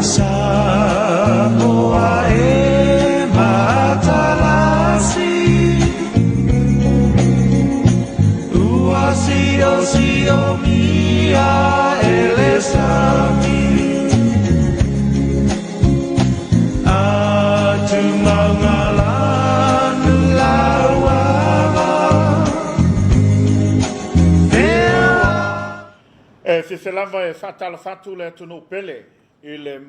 Samoa e matalasi Ua siosiomi e le sami Atu maugalanu lauava E fiafia lava e faatalofa atu le atunuu pele i le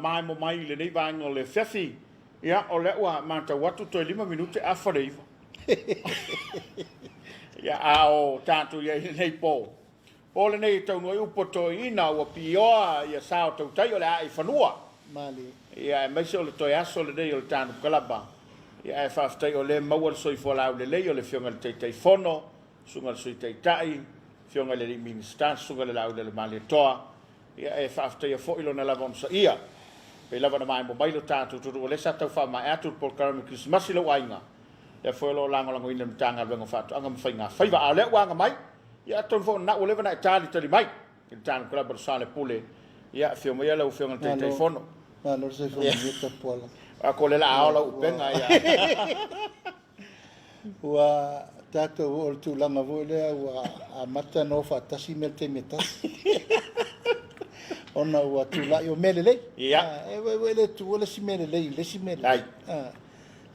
maemo mai i lenei vaega o le afiafi. Ia, o lea ua matau atu toe 5 minute afa le 9. Ia, a o tatou i ai i lenei po, po lenei e taunuu ai upu a toeaiina ua pioa ia sa o tautai o le a i fanua. Malie. Ia, aemaise o le toe aso lenei o le Tanu Kalaba. Ia, ae faafetai o lea e maua le soifua laulelei o le Afioga i le Taitaifono, Susuga i le Sui Taitai, Afioga i le Alii Minisita, Susuga i le Laaulialemalietoa, ia e faafetaia foi lona lava onosaia. Pei lava ona maemo mai lo tatou atunuu, o lea sa tau faamaea atu le polokalame Kerisimasi i lou aiga, lea foi o lo o lagolagoina e le Matagaluega o Faatoaga ma Faiga Faiva. A o lea ua aga mai, ia atonu foi o lena ua leva ona e talitali mai i le Tanu Club o le Soalepule. Ia afio maia lau Afioga i le Taitaifono. Malo le soifua manuia Tapuala. Aua ko le la ao lau upega ia. Ua tatou oo i le tulaga foi lea ua amata ona o faatasi mea i le taimi e tasi. Ona ua tulai o mea lelei. Ia. E le tuua le isi mea lelei i le isi mea lelei.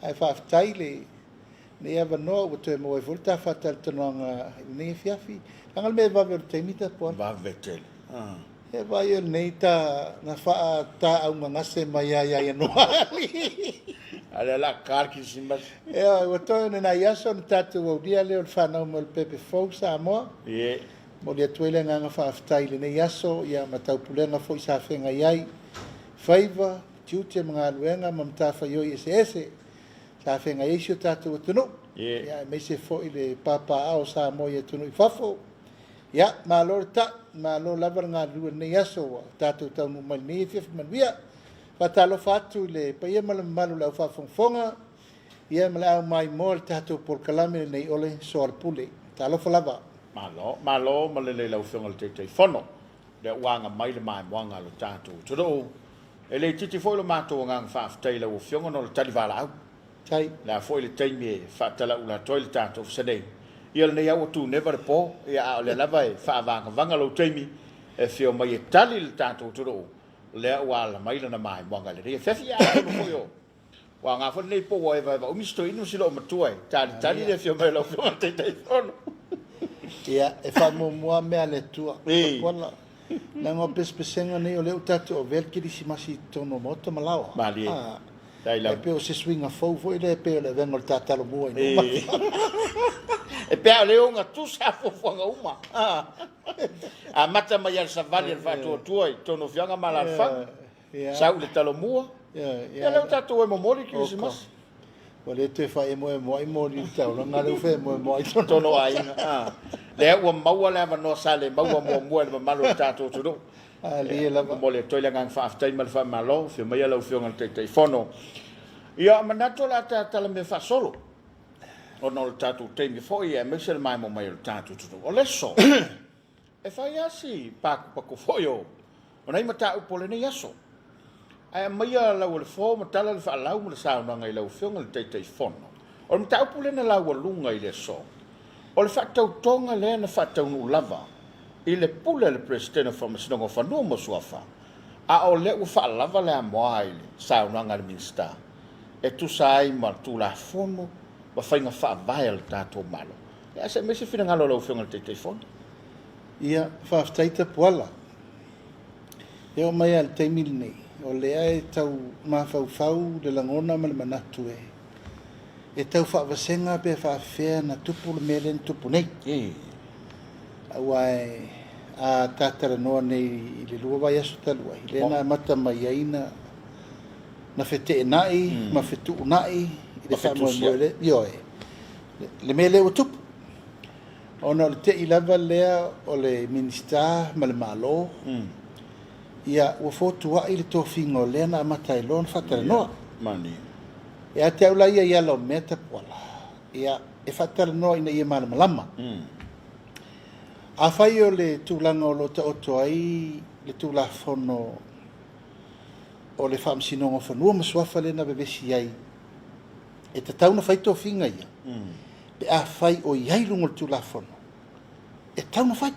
Ae faafetai lenei avanoa ua toe maua ai foi le ta faatalatalanoaga i lenei afiafi. Leaga le mea e vave o le taimi Tapuala. Vave tele. E vaai o lenei ta na faataaugagase mai lava ia Ianuari. A lea o le a ka le Kerisimasi. Ioe, ua toe o ni nai aso ona tatou aulia lea o le fanau mai o le pepe fou Samoa. Ie. Momoli atu ai le agaga faafetai i lenei aso ia ma taupulega foi sa feagai ai faiva, tiute ma galuega ma matafaioi eseese sa feagai ai si o tatou atunuu. Ie. Ia aemaise foi le papaaao o Samoa i atunuu i fafo. Ia, malo le ta'i, malo lava le galulue i lenei aso ua tatou taunuu mai i lenei afiafi manuia. Faatalofa atu i le paia ma le mamalu o le au faafogafoga, ia ma le au maimoa i le tatou polokalame lenei o le Soalepule. Talofa lava. Malo, malo ma lelei lau Afioga i le Taitaifono, lea ua aga mai le maimoaga a lo tatou atunuu. E le itiiti foi lo matou agaga faafetai i lau Afioga ona o le tali valaau. Tai. Le a foi le taimi e faatalaula atu ai le tatou Ofisa nei. Ia o lenei lava ua tuneva le po, ia a o lea lava e faavagavaga lou taimi e afio mai e tali le tatou atunuu, lea ua ala mai lana maimoaga i lenei afiafi. Ia atonu foi o ua aoga foi lenei po ua evaeva umi si toeaina ma si loomatua e talitali le afio mai o lau Afioga i le Taitaifono. Ia, e faamuamua lava mea a le Atua. Tapuala, leaga o pesepesega nei o lea ua tatou avea le Kerisimasi i totonu o maota ma laoa. Malie. E pei o se suiga fou foi lea e pei o le avega o le ta Talomua i nuu ma. E pei lava o le ogatusa a fuafuaga uma. Amata mai lava i le savali a le faatuatua i totonu o afioaga ma alaalafaga, sau i le Talomua, ia lea ua tatou e momoli le Kerisimasi. Ua le toe faaemoemoai moli i le taulaga, a lea ua feemoemoai i totonu o aiga. Lea ua maua le avanoa sa le maua muamua e le mamalu o le tatou atunuu. Malie lava. Momoli atu ai le agaga faafetai ma le faamalo. Afio maia lau Afioga i le Taitaifono. Ia, manatu o le a ta talamea faasolo ona o le tatou taimi foi aemaise le maemo mai o le tatou atunuu. O le aso, e fai lava si patupatu foi o nai mataupu o lenei aso. Ae aumaia lau o le fo ma tala le faalau ma le saunoaga i lau Afioga i le Taitaifono. O le mataupu lea na laualuga i le aso, o le faatautoga lea na faataunuu lava i le pule a le Peresetene o Faamasinoga o Fanua ma Suafa, a o lea ua faalava le amoa i le saunoaga a le Minisita e tusa ai ma Tulafono ma faiga faavae a le tatou Malo. Ia, se i aumai se finagalo o lau Afioga i le Taitaifono. Ia, faafetai Tapuala. E oo mai lava i le taimi lenei, o lea e tau mafaufau le lagona ma le manatu e tau faavasega pe faafefea na tupu le mea lea na tupu nei. Aua a ta talanoa nei i le 2 vaiaso talu ai, lea na amata mai ai na feteenai ma fetuunai i le faamoemoe lea, ioe, le mea lea ua tupu. Ona o le tei lava lea o le Minisita ma le Malo, ia ua fotuai le tofiga o lea na amata ai loa ona faatalanoa. Ia te au la ia i ala o mea tapuala, ia e faatalanoa ina ia malamalama. Afai o le tulaga o lo o taoto ai le Tulafono. o le Faamasinoga o Fanua ma Suafa lea na vevesi ai, e tatau ona fai tofiga ia, pe afai o i ai i luga o le Tulafono, e tatau ona fai.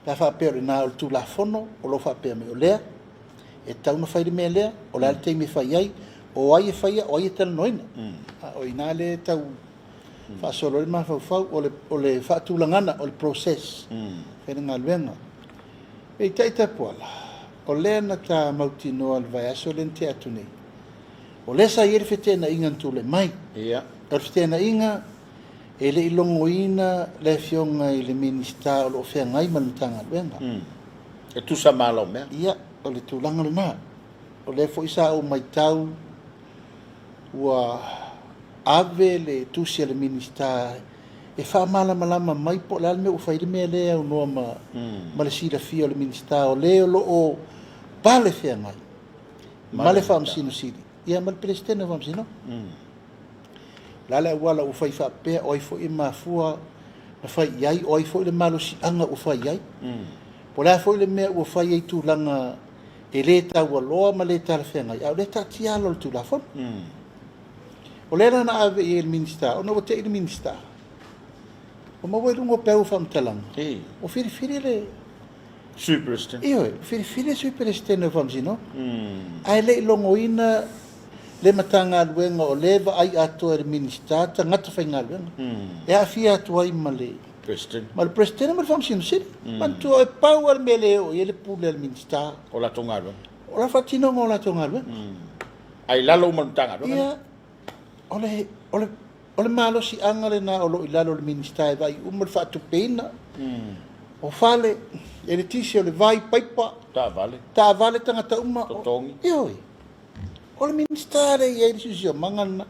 Pe a faapea o lena o le Tulafono o lo o faapea mai o lea, e tatau ona fai le mea lea, o le a le taimi e fai ai, o ai e faia, o ai e talanoaina. O i ina lea e tau faasolo ai le mafaufau, o le faatulagaga, o le process e fai le galuega. Peitai Tapuala, o lea na ta mautinoa i le vaiaso lea na tea atu nei, o lea sa i ai le feteenaiga na tulai mai. O le feteenaiga e le i logoina le Afioga i le Minisita o lo o feagai ma le Matagaluega. E tusa ma ala o mea. Ia, o le tulaga lena. O lea foi sa ou matau ua ave le tusi a le Minisita e faamalamalama mai po o le a le mea ua fai ai le mea lea e aunoa ma, ma le silafia o le Minisita o le o lo o pale feagai ma le Faamasino Sili, ia ma le Peresetene o Faamasinoga. O le a le auala ua fai faapea, o ai foi e mafua na fai i ai, o ai foi le malosiaga ua fai ai. Po o le a foi le mea ua fai ai i tulaga e le taualoa ma le talafeagai, a o lea e taatia ala o le Tulafono. O lea la na ave i ai e le Minisita, ona ua te i le Minisita, ua maua i luga o peau o faamatalaga, ua filifili le Sui Peresetene. Ioe, ua filifili le Sui Peresetene o Faamasinoga, ae le i logoina le Matagaluega o lea e vaai atoa e le Minisita tagata faigaluega, e aafia atu ai ma le Peresetene. Ma le Peresetene ma le Faamasino Sili. Manatua e pau lava le mea e le oo i ai le pule a le Minisita. O latou galuega. O le faatinoga o latou galuega. Ae i lalo uma o le Matagaluega. Ia, o le, o le, o le malosiaga lena o lo o i lalo o le Minisita e vaai uma le faatupeina o fale, eletise, o le vai, paipa, taavale, taavale, tagata uma. Totogi. Ioe. O le Minisita lea e i ai le siosiomaga lena.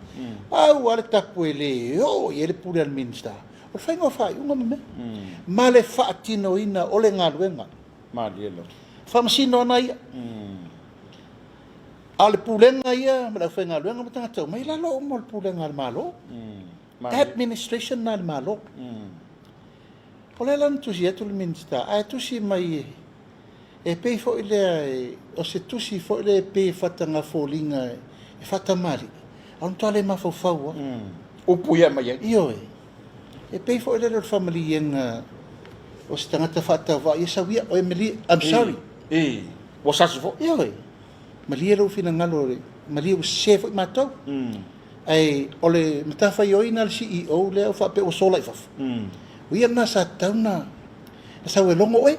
Pau lava le tapu e le oo i ai le pule a le Minisita, o le faiga o faaiuga ma mea, ma le faatinoina o le galuega. Malie lava. Faamasino ana ia. A o le pulega ia ma le aufaigaluega ma tagata uma, i lalo uma o le pulega a le Malo. Administration lena a le Malo. O lea la na tusi atu le Minisita, ae tusi mai e pei foi lea o se tusi foi lea e pei e faatagafoliga e faatamalii, a o le matua le mafaufau lava. Upu ia e aumai ai. Ioe. E pei foi lea o le faamaliega o se tagata faatauvaa, ia sau ia, oe malie, I'm sorry. I, ua sasi foi. Ioe. Malie lou finagalo, malie ua sese foi matou. Ae o le matafaioi lena a le CEO lea ua faapea ua sola i fafo. O ia lena sa tatau ona sau e logo oe.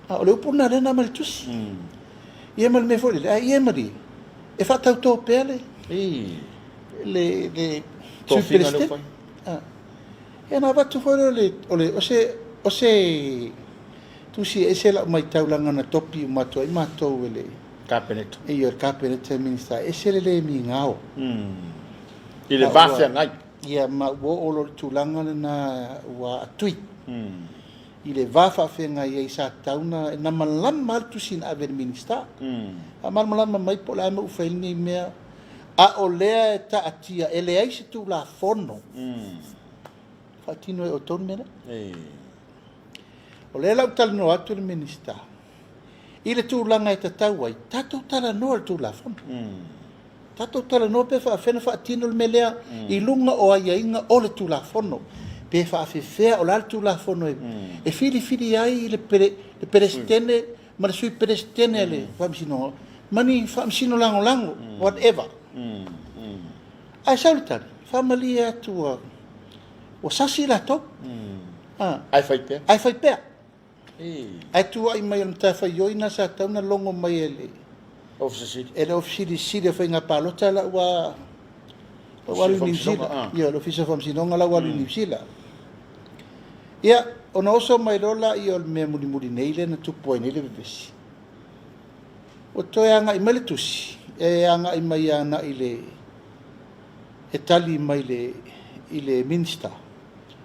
A o le upu lena lea na aumai i le tusi. Ia ma le mea foi lele, ae ia malie, e faatauto pea le le le Sui Peresetene. Ia na avatu foi lea o le, o le, o se, o se tusi e ese lau matau leaga na topi uma atu ai matou e le Kapeneta. Ia, le Kapeneta e Minisita, e ese le le migao. I le va feagai. Ia, ma ua oo loa i le tulaga lena ua atui. I le va faafeagai ai sa tatau ona lamalama lava le tusi na ave i le Minisita. Faamalamalama mai po o le a le mea ua fai ai lenei mea, a o lea e taatia e leai se Tulafono faatino e outou le mea lea. O lea la ua talanoa atu le Minisita i le tulaga e tatau ai, tatou talanoa i le Tulafono. Tatou talanoa pe faafefea ona faatino le mea lea i luga o aiaiga o le Tulafono. Pe faafefea, o le a le Tulafono e filifili ai le Peresetene ma le Sui Peresetene a le Faamasinoga ma ni Faamasino Lagolago, whatever. Ae sau le tali, faamalie atu ua sasi latou. Ae fai pea. Ae fai pea. Ae tuuai mai o le matafaioi lena sa tatau ona logo mai e le Ofisa Sili. E le Ofisa Sili o Faiga Palota la ua alu i Niu Sila. Ia, le Ofisa o Faamasinoga la ua alu i Niu Sila. Ia, ona oso mai loa lea o le mea mulimuli nei lea na tupu ai nei le vevesi. Ua toe agai mai le tusi, e agai mai agai le e tali mai le i le Minisita.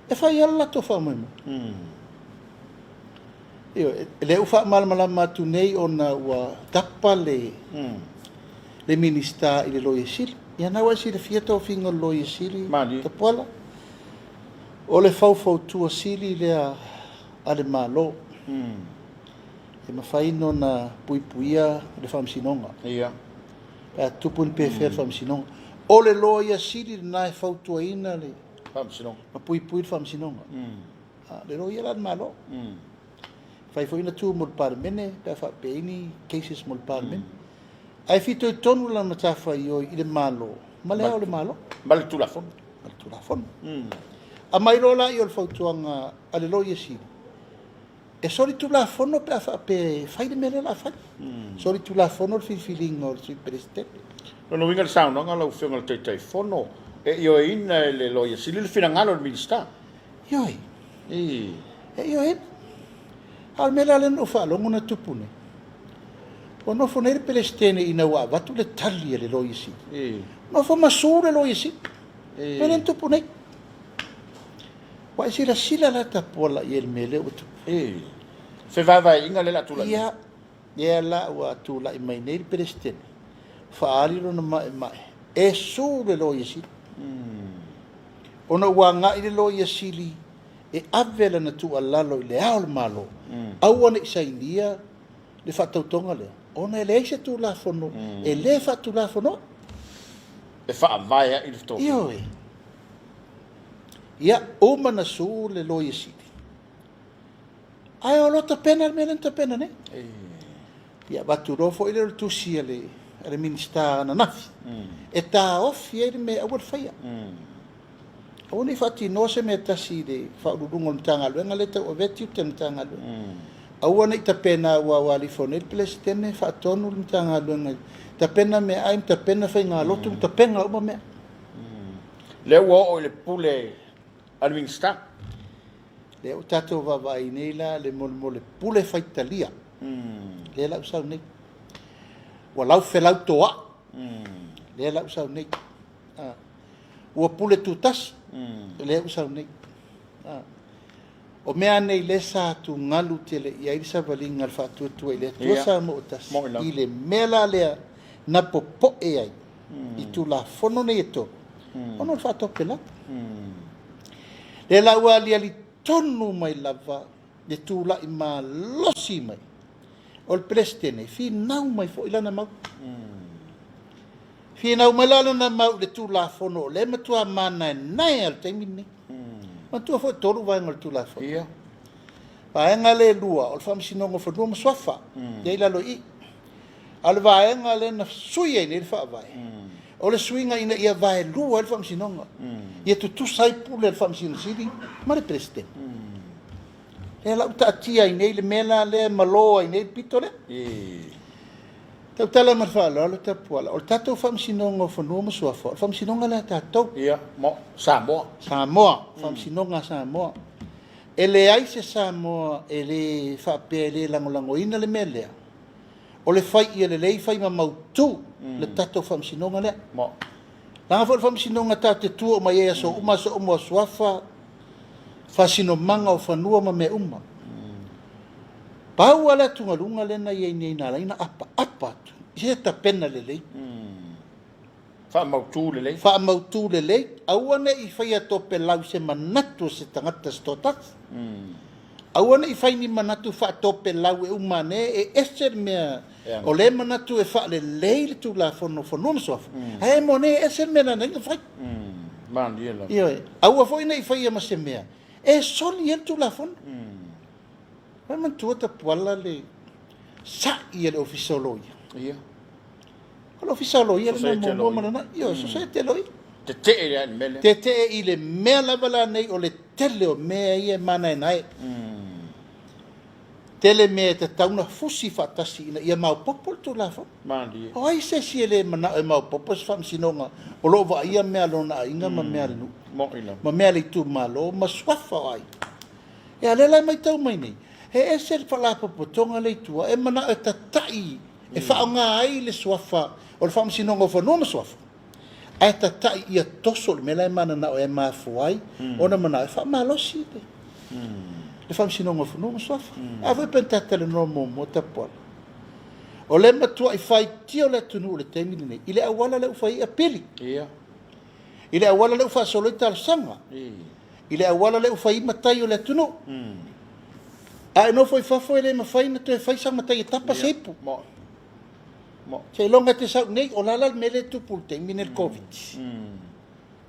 E fai lava le latou faamoemoe. Ioe, lea ua faamalamalama atu nei ona ua tapa le le Minisita i le Loia Sili. Ia na ua e silafia tofiga o le Loia Sili, Tapuala. O le faufautua sili lea a le Malo. E mafai ona puipuia le Faamasinoga. Ia. Pe a tupu ni pefea le Faamasinoga. O le Loia Sili lena e fautuaina le Faamasinoga. Ma puipui le Faamasinoga. Le Loia la a le Malo. Mafai foi ona tu mo le Palemene pe a faapea e i ai ni cases mo le Palemene. Ae fitoitonu lana matafaioi i le Malo ma le Ao o le Malo. Ma le Tulafono. Ma le Tulafono. Aumai loa lea o le fautuaga a le Loia Sili, e solitulafono pe a faapea e fai le mea lea o le a fai. Solitulafono le filifiliga o le Sui Peresetene. Lona uiga i le saunoaga lau Afioga i le Taitaifono, e ioeina e le Loia Sili le finagalo o le Minisita. Ioe. E ioeina. A o le mea la lea na ou faalogo na tupu nei, ua nofo nei le Peresetene ina ua avatu le tali a le Loia Sili, nofo ma sue le Loia Sili. Le mea lea na tupu nei. Ua e silasila la Tapuala i ai i le mea lea ua tupu? Fevaevaeaiga lea o le a tulai mai. Ia, lea la ua tulai mai nei le Peresetene, faaali lona maemae, e sue le Loia Sili. Ona ua agai le Loia Sili e ave lana tuualalo i le Ao o le Malo, aua ne i sainia le faatautoga lea, ona e leai se Tulafono e le faatulafonoa. E faavae ai le tofiga. Ioe. Ia, uma na sue le Loia Sili. Ae o lo tapena le mea lea na tapena nei. Ia, avatu loa foi lea o le tusi a le, a le Minisita ananafi, e taofi ai le mea aua le faia. Aua ne i faatinoa se mea tasi i le Faauluuluga o le Matagaluega lea e tauavea tiute o le Matagaluega. Aua ne i tapena aua ua alifo nei le Peresetene faatonu le Matagaluega, tapena meaai ma tapena faigalotu ma tapena uma mea. Lea ua oo i le pule a le Minisita. Lea ua tatou vaavaai nei la le molemole pule faitalia. Lea la ua sau nei. Ua laufelautoa'i. Lea la ua sau nei. Ua pule tutasi. Lea ua sau nei. O mea nei lea sa atugalu tele i ai le savaliga a le Faatuatua i le Atua Samoa ua Tasi i le mea la lea na popoe ai i Tulafono nei e tolu, ona o le faatopelau. Lea la ua aliali tonu mai lava le tulai malosi mai o le Peresetene, finau mai foi lana mau. Finau mai la lana mau i le Tulafono o lea e matua manaenae lava i le taimi lenei. Manatua foi e tolu vaega o le Tulafono. Vaega lea e lua, o le Faamasinoga o Fanua ma Suafa, lea e i lalo i i. A o le vaega lea na sui ai nei le Faavae, o le suiga ina ia vaelua ai le Faamasinoga, ia tutusa ai pule a le Faamasino Sili ma le Peresetene. Lea la ua taatia ai nei le mea la lea e malo ai nei le pito lea. Tautala ma le faaaloalo Tapuala, o le tatou Faamasinoga o Fanua ma Suafa, o le Faamasinoga lea a tatou. Ia, mo Samoa. Samoa, Faamasinoga a Samoa. E leai se Samoa e le faapea e le lagolagoina le mea lea, o le fai ia lelei, fai ma mautu le tatou Faamasinoga lea. Leaga foi o le Faamasinoga tatou te tua uma i ai i aso uma, aso uma o suafa, faasinomaga o fanua ma mea uma. Pau lava le atugaluga lea na i ai nei na ala ai ona apaapa atu, ia tapena lelei. Faamautu lelei. Faamautu lelei, aua ne i faia topelau i se manatu o se tagata se toatasi. Aua ne i fai ni manatu faatopelau e uma ane e ese le mea o lea e manatu e faalelei le Tulafono o Fanua ma Suafa, ae emo ane e ese le mea na ala ai ona fai. Malie lava. Ioe. Aua foi ne i faia ma se mea e soli ai le Tulafono. Ua manatua Tapuala le sa'i a le Ofisa o Loia. Ia. O le Ofisa o Loia lena muamua ma lana. Ioe, Sosaiete a Loia. Tetee i le mea lea. Tetee i le mea lava la nei o le tele o mea ia e manaenae. Tele mea e tatau ona fusi faatasi ina ia maopoopo le Tulafono. Malie. O ai se isi e le manao e maopoopo se faamasinoga o lo o vaaia mea a lona aiga ma mea a le nuu, Moni lava. ma mea a le itumalo ma suafa o aiga. Ia, lea la e matau mai nei, e ese le Faalapotopotoga lea i tua e manao e tata'i e faaaoga ai le suafa o le Faamasinoga o Fanua ma Suafa, ae tata'i ia toso le mea la e mananao e mafua ai ona manao e faamalosi le Faamasinoga o Fanua ma Suafa. A foi pe na ta talanoa muamua Tapuala, o le matua'i faitio le atunuu i le taimi lenei i le auala lea ua fai ai apili, i le auala lea ua faasolo ai talosaga, i le auala lea ua fai ai matai o le atunuu. A e nofo i fafo e le mafai ona toe fai sau matai e tapa se ipu. Seiloga e te sau nei, o le a la le mea lea e tupu i le taimi lenei i le Koviti?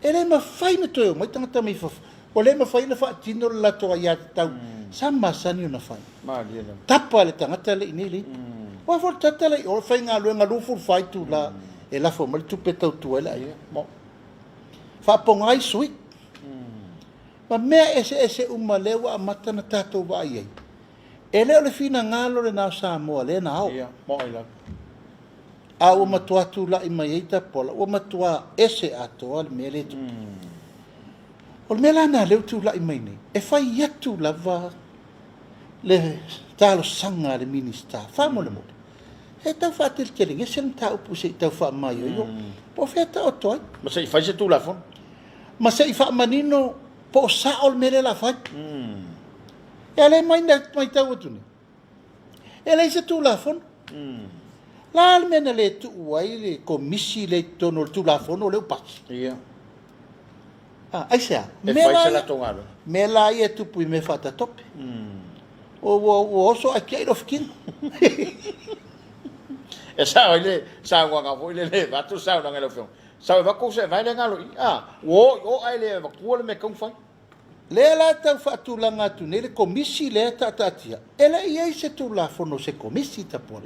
E le mafai ona toe omai tagata mai fafo, ua le mafai ona faatino le latou aiatatau sa masani ona fai. Tapa le tagata lea i inei le ipu. Aua foi o le tagata la i o e faigaluega 24 itula e lafo mai le tupe e tautua ai le aiga. Faapoga ai sui ma mea eseese uma lea ua amata ona tatou vaai ai. E le o le finagalo lena o Samoa lea na ao. A ua matua tulai mai ai Tapuala, ua matua ese atoa le mea lea e tupu. O le mea la lena lea ua tulai mai nei, e fai atu lava le talosaga a le Minisita, faamolemole, e tau faateletelegese le mataupu se i tau faamaioio po o fea e taoto ai. Ma se i fai se Tulafono. Ma se i faamanino po o sao le mea lea o le a fai. Ia lea e matau atu nei, E leai se Tulafono. O le a le mea na le tuu ai le Komisi lea i totonu o le Tulafono lea ua pasi? Ia. Ah, aisea? E fai se latou galuega. Mea la ia e tupu i mea faatatope. Ua, ua, ua oso ae tiai lou fetino. E sao ai le saunoaga foi lele, vaeatu le saunoaga i lau Afioga, sau e avatu se vae le galo i i. Ah, ua o i o ae le avatua le mea e tatau ona fai. Lea la e tau faatulaga atu nei le Komisi lea e taataatia, e le i i ai se Tulafono o se Komisi Tapuala.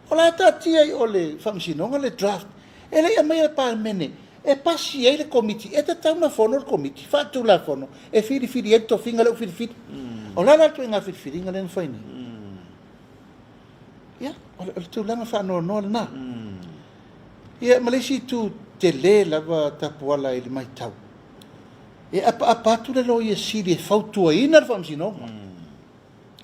O la e taatia i o le Faamasinoga le draft, e le i aumaia i le Palemene e pasi ai le Komiti, e tatau ona fono le Komiti Faatulafono e filifili ai le tofiga lea ua filifili. O le a la le ituaiga filifiliga lea na fai nei? Ia, o le tulaga faanoanoa lena. Ia ma le isi itu tele lava Tapuala i le matau, E apaapa atu le Loia Sili e fautuaina le Faamasinoga.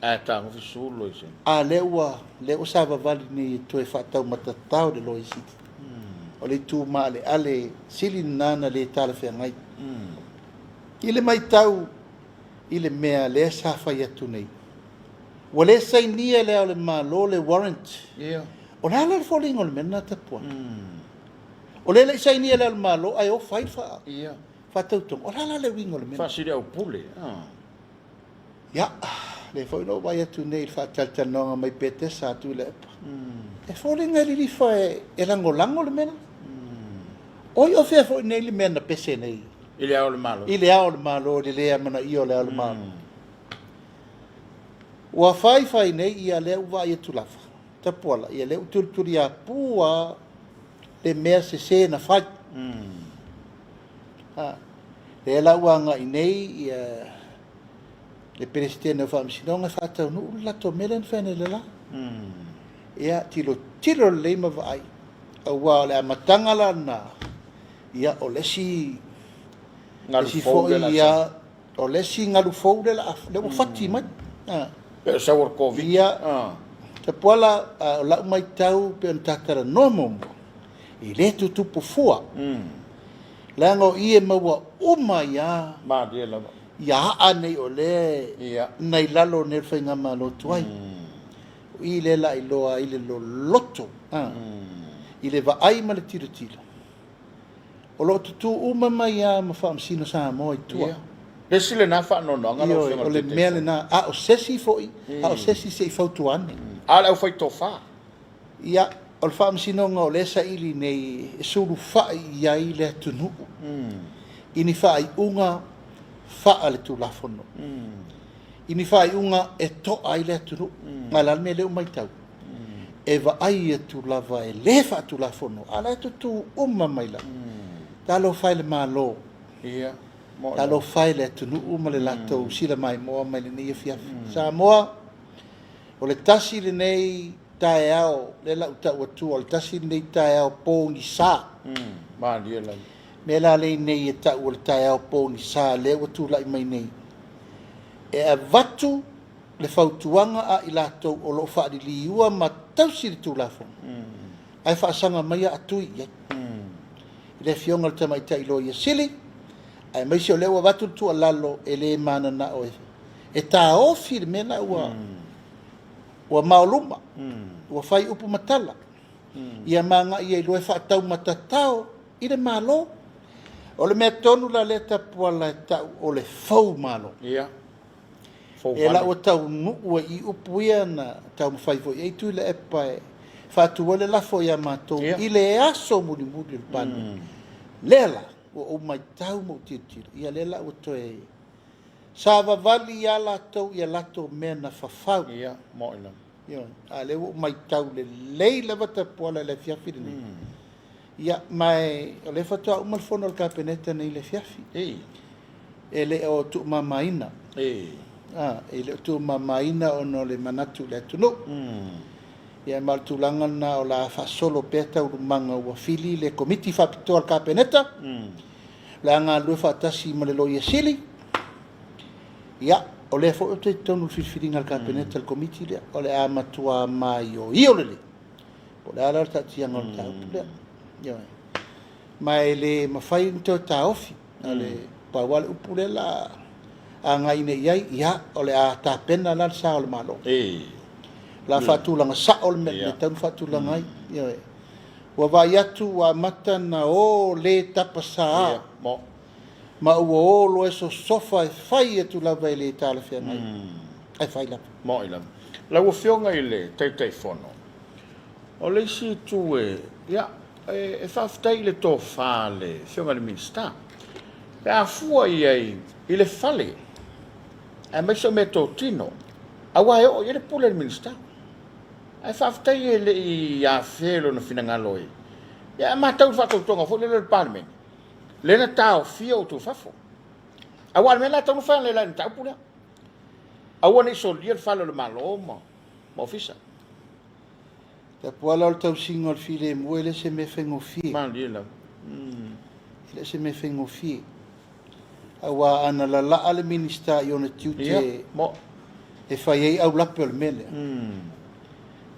Ae tagofi sulu le Loia Sili. A lea ua, lea ua savavali nei e toe faataumatatao le Loia Sili. O le itu maaleale sili lena na le talafeagai. I le matau i le mea lea sa fai atu nei, ua le sainia e Le Ao o le Malo le warrant. Ia. O le a la le foliga o le mea lena Tapuala? O lea e le i sainia e Le Ao o le Malo ae o fai le faa... Ia. Faatautoga, o le a la le uiga o le mea? Faasili aupule, a. Ia, lea foi na ou vaai atu nei i le faatalatalanoaga mai Petesa a Tuilaepa. E foliga e lilifa e lagolago le mea lea. Oi, o fea foi nei le mea na pese nei? I le Ao o le Malo. I le Ao o le Malo, i le le amanaia o le Ao o le Malo. Ua fai fai nei, ia lea ua vaai atu lava. Tapuala, ia lea ua tulituliapu lava le mea sese na fai. A, lea la ua agai nei ia le Peresetene o Faamasinoga e faataunuu le latou mea lea na fai nei i le la. Ia, tilotilo lelei ma vaai, aua o le amataga la lena, ia o le isi Galu fou lea la ia, o le isi galu fou lea la, lea ua fati mai. Pei o sau o le Koviti. Ia, Tapuala, o lau matau pei ona ta talanoa muamua, e le tutupu fua. Leaga o i e maua uma ai lava Malie lava. ia aa nei o lea Ia. na i lalo nei o le faigamalo tuai. O i lea la iloa ai le loloto i le vaai ma le tilotilo. O lo o tutū uma mai lava ma Faamasino Samoa i tua. Ia. Le isi lena faanoanoaga lau Ioe, Afioga i o le le mea Taitaifono. lena. A o sesi foi, a o sesi se i fautua ane. A o le aufaitofa. Ia, o le Faamasinoga o lea e saili nei e sulufai i ai le atunuu i ni faaiuga faaletulafono, i ni faaiuga e to'a ai le atunuu. A o le a le mea lea ua matau? E vaai atu lava e le faatulafono, a o la e tutū uma mai lava. Talofa e i le Malo, talofa e i le atunuu ma le latou silamaimoa mai lenei afiafi. Samoa, o le tasi lenei taeao, lea la ua tau atua, o le tasi lenei taeao pogisa. Malie lava. Mea la lea nei e tau o le taeao pogisa lea ua tulai mai nei, e avatu le fautuaga a i latou o lo o faaliliua ma tausi le Tulafono, ae faasaga mai a atui i ai. I le Afioga i le Tamaitai Loia Sili, aemaise o lea ua avatu le tuualalo e le mananao e taofi le mea la ua ua maoluma, ua fai upu ma tala, ia ma agai ai loa e faataumatatao i le Malo. O le mea tonu la lea Tapuala e tau o le fou Malo. Ia. E la ua taunuu ai i upu ia na taumafai foi i ai Tuilaepa e faatu ai le lafo ia matou i le aso mulimuli o le Palemene. Lea la ua ou matau ma ou tilotilo, ia lea la ua toe savavali ia latou i a latou mea na fafau. Ia, moni lava. Ioe, a lea ua ou matau lelei lava Tapuala i le afiafi lenei. Ia, ma o lea faatoa uma le fono a le Kapeneta nei i le afiafi. E le o tuumamaina. E le o tuumamaina ona o le manatu i le atunuu. Ia, ma o le tulaga lena o le a faasolo pea taualumaga ua fili le Komiti Faapitoa a le Kapeneta, o le a galulue faatasi ma le Loia Sili. Ia, o lea foi ou te talitonu i le filifiliga a le Kapeneta i le Komiti lea, o le a matua maioio lelei po o le a la le taatiaga o le mataupu lea. Ioe. Ma e le mafai ona toe taofi. O le pau lava le upu lea la agai nei i ai, ia, o le a tapena la le sa o le Malo. O le a faatulaga sao le mea e tatau ona faatulaga ai. Ioe. Ua vaai atu ua amata ona o le tapasā ma ua o loa e sosofa e fai atu lava e le talafeagai, ae fai lava. Moni lava. Lau Afioga i le Taitaifono, o le isi itu e, ia, e faafetai i le tofa a le Afioga i le Minisita, pe a fua i ai i le fale, aemaise o meatotino, aua e oo i ai le pule a le Minisita. Ae faafetai e le i afea i lona finagalo e, ia, a matau i le faatautoga foi lele o le Palemene, lea na taofia outou i fafo. Aua o le mea lena e tatau ona fai analeila i le mataupu lea. Aua ne i solia le fale o le Malo ma ofisa. Tapuala o le tausiga o le filemu e le o se mea faigofie. Malie lava. E le o se mea faigofie. Aua ana lalaa le Minisita i ona tiute e fai ai aulape o le mea lea,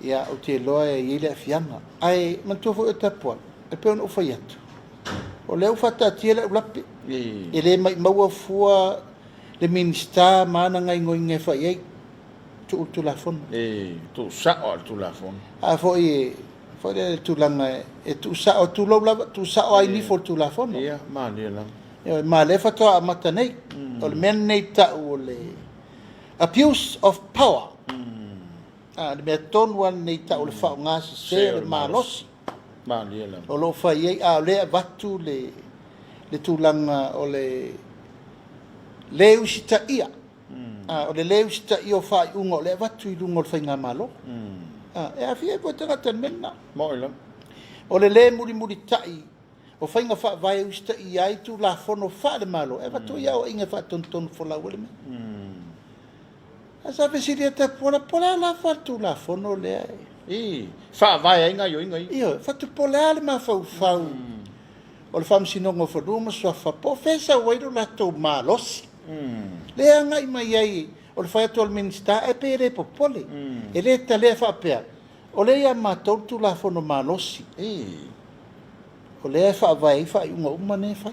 ia, ou te iloa e i ai le aafiaga. Ae manatua foi o Tapuala, e pei ona ou fai atu, o lea ua faataatia le aulape, e le maimaua fua le Minisita ma ana gaoioiga e fai ai, tuu le Tulafono. E tuusao le Tulafono. A foi e foi lea le tulaga e tuusao, tulou lava, tuusao ai nifo le Tulafono. Ia, malie lava. Ioe, ma lea faatoa amata nei. O le mea lenei tau o le abuse of power. A, le mea tonu lava lenei tau o le faaaoga sese o le malosi. Malie lava. O lo o fai ai, a o lea e avatu le le tulaga o le le usitaia. A, o le le usitaia o faaiuga o lea e avatu i luga o le faigamalo. A, e aafia ai foi tagata i le mea lena. Moni lava. O le le mulimulitai o faiga faavae e usitaia ai Tulafono faale-Malo, e avatu ai aoaiga e faatonutonu folau ai le mea. Ae sa fesili Tapuala, po o le a lava le Tulafono lea e I, faavae ai gaoioiga ia. Ioe, fatu po o le a le mafaufau o le Faamasinoga o Fanua ma Suafa, po o fea e sau ai lo latou malosi. Lea e agai mai ai o le fai atu o le Minisita, ae pei e le popole, e le talea faapea, o lea ia matou le Tulafono malosi. O lea e faavae ai faaiuga uma nei e fai.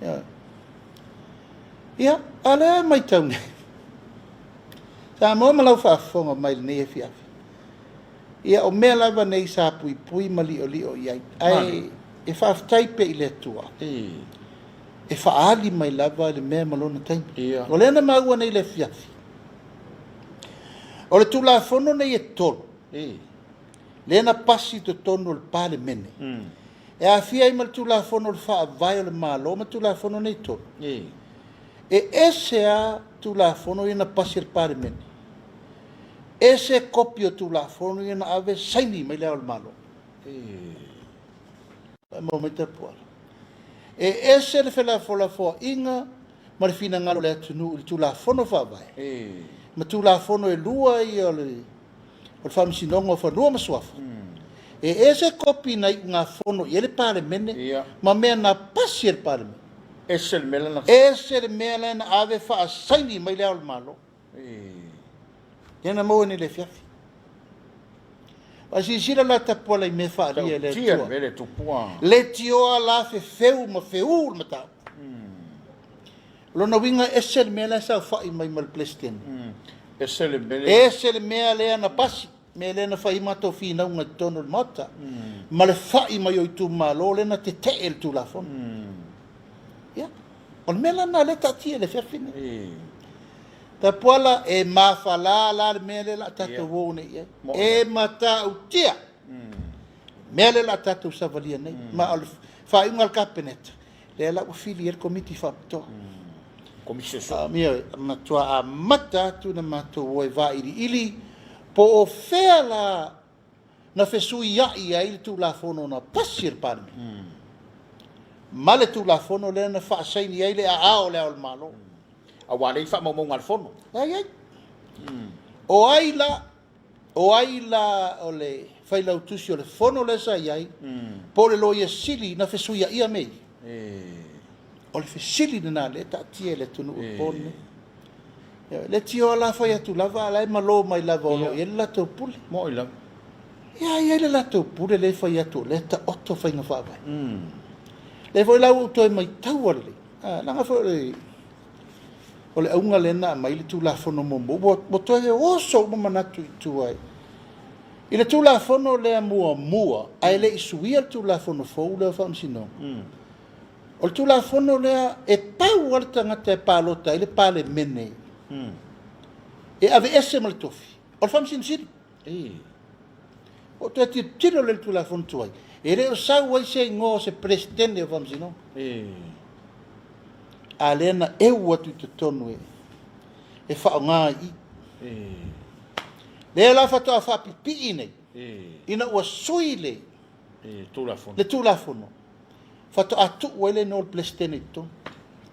Ioe. Ia, a o lea e matau nei, Samoa ma lau faafofoga mai lenei afiafi, ia o mea lava nei sa puipui ma liolio i ai, ae e faafetai pea i le Atua, e faaali mai lava le mea ma lona taimi. O lea na maua nei i le afiafi, o le Tulafono nei e tolu, lea na pasi i totonu o le Palemene, e aafia ai ma le Tulafono o le Faavae o le Malo ma Tulafono nei e tolu. E ese lava Tulafono ia na pasi e le Palemene, ese kopi o Tulafono ia na ave saini mai Le Ao o le Malo. Maua mai Tapuala. E ese le felafolafoaiga ma le finagalo o le atunuu i le Tulafono Faavae ma Tulafono e lua ia o le Faamasinoga o Fanua ma Suafa. E ese kopi na iugafono i ai le Palemene ma mea na pasi e le Palemene. Ese le mea lea na Ese le mea lea na ave faasaini mai Le Ao o le Malo. Lea na maua nei i le afiafi. A silasila la Tapuala i mea faaalia e le Atua. Mea le tupua. Leitioa la fefeu ma feū le mataupu. O lona uiga e ese le mea la e saofai mai ma le Peresetene. Ese le mea lea. Ese le mea lea na pasi, mea lea na fai ai matou finauga i totonu o le Maota, ma le fai mai o itumalo lea na tetee i le Tulafono. Ia, o le mea la lena lea e taatia i le afiafi lenei. Tapuala, e mafala la le mea lea o le a tatou o nei i ai. E matautia le mea lea o le a tatou savalia nei. Ma o le faaiuga a le Kapeneta, lea la ua fili ai le Komiti Faapitoa. Ioe, matua amata atu ona matou o e vailiili po o fea la na fesuiai ai le Tulafono na pasi e le Palemene ma le Tulafono lea na faasaini ai le aao o Le Ao o le Malo. Aua leai faamaumauga a le Fono. Leai. O ai la, o ai la o le Failautusi o le Fono lea sa i ai, po o le Loia Sili na fesuiaia mea ia? O le fesili lena lea e taatia i le atunuu i le po lenei. Le tio la fai atu lava, a la e malo mai lava o lo o i ai le latou pule. Moi lava. Ia, e i ai le latou pule lea e fai atu o lea e taoto faiga faavae. Lea foi la ua ou toe maitaua lelei, leaga foi o le auga lea na aumai le Tulafono muamua, ua toe oso uma manatu i tua i le Tulafono lea muamua, ae le i suia le Tulafono fou lea o Faamasinoga. O le Tulafono lea e pau lava le tagata e palota ai le Palemene e aveese ma le tofi, o le Faamasino Sili. Ua ou toe tilotilo lelei i le Tulafono tuai, e le o sau ai se igoa o se Peresetene o Faamasinoga. A lea na eu atu i totonu e faaaoga i i. Lea la faatoa faapipii nei, ina ua sui le Tulafono, faatoa tuu ai le igoa o le Peresetene i totonu.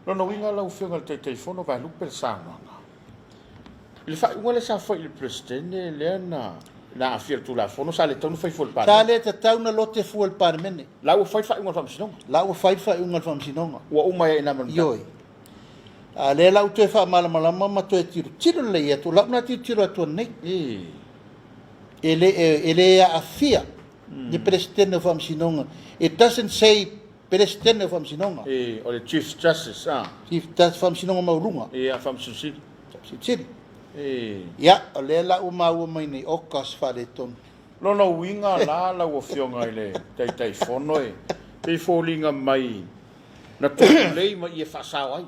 Lona uiga lau Afioga i le Taitaifono Vaelupe le saunoaga, i le faaiuga lea sa fai i le Peresetene lea na aafia i le Tulafono, sa le tatau ona fai fua i le Palemene. Sa le tatau ona lote fua i le Palemene. La ua fai le faaiuga a le Faamasinoga. La ua fai le faaiuga a le Faamasinoga. Ua uma ai i ina ma le mataupu. Ioe. A lea la ua toe faamalamalama ma toe tilotilo lelei atu, o lau lena tilotilo atu ananei. E le aafia le Peresetene o Faamasinoga. It doesn't say Peresetene o Faamasinoga. O le Chief Justice, a. Chief Justice, Faamasinoga Maualuga. Ia, Faamasino Sili. Faamasino Sili. Ia, o lea la ua maua mai nei, oka se faaletonu. Lona uiga la lau Afioga i le Taitaifono, e pei foliga mai na tulei ma ia faasao ai.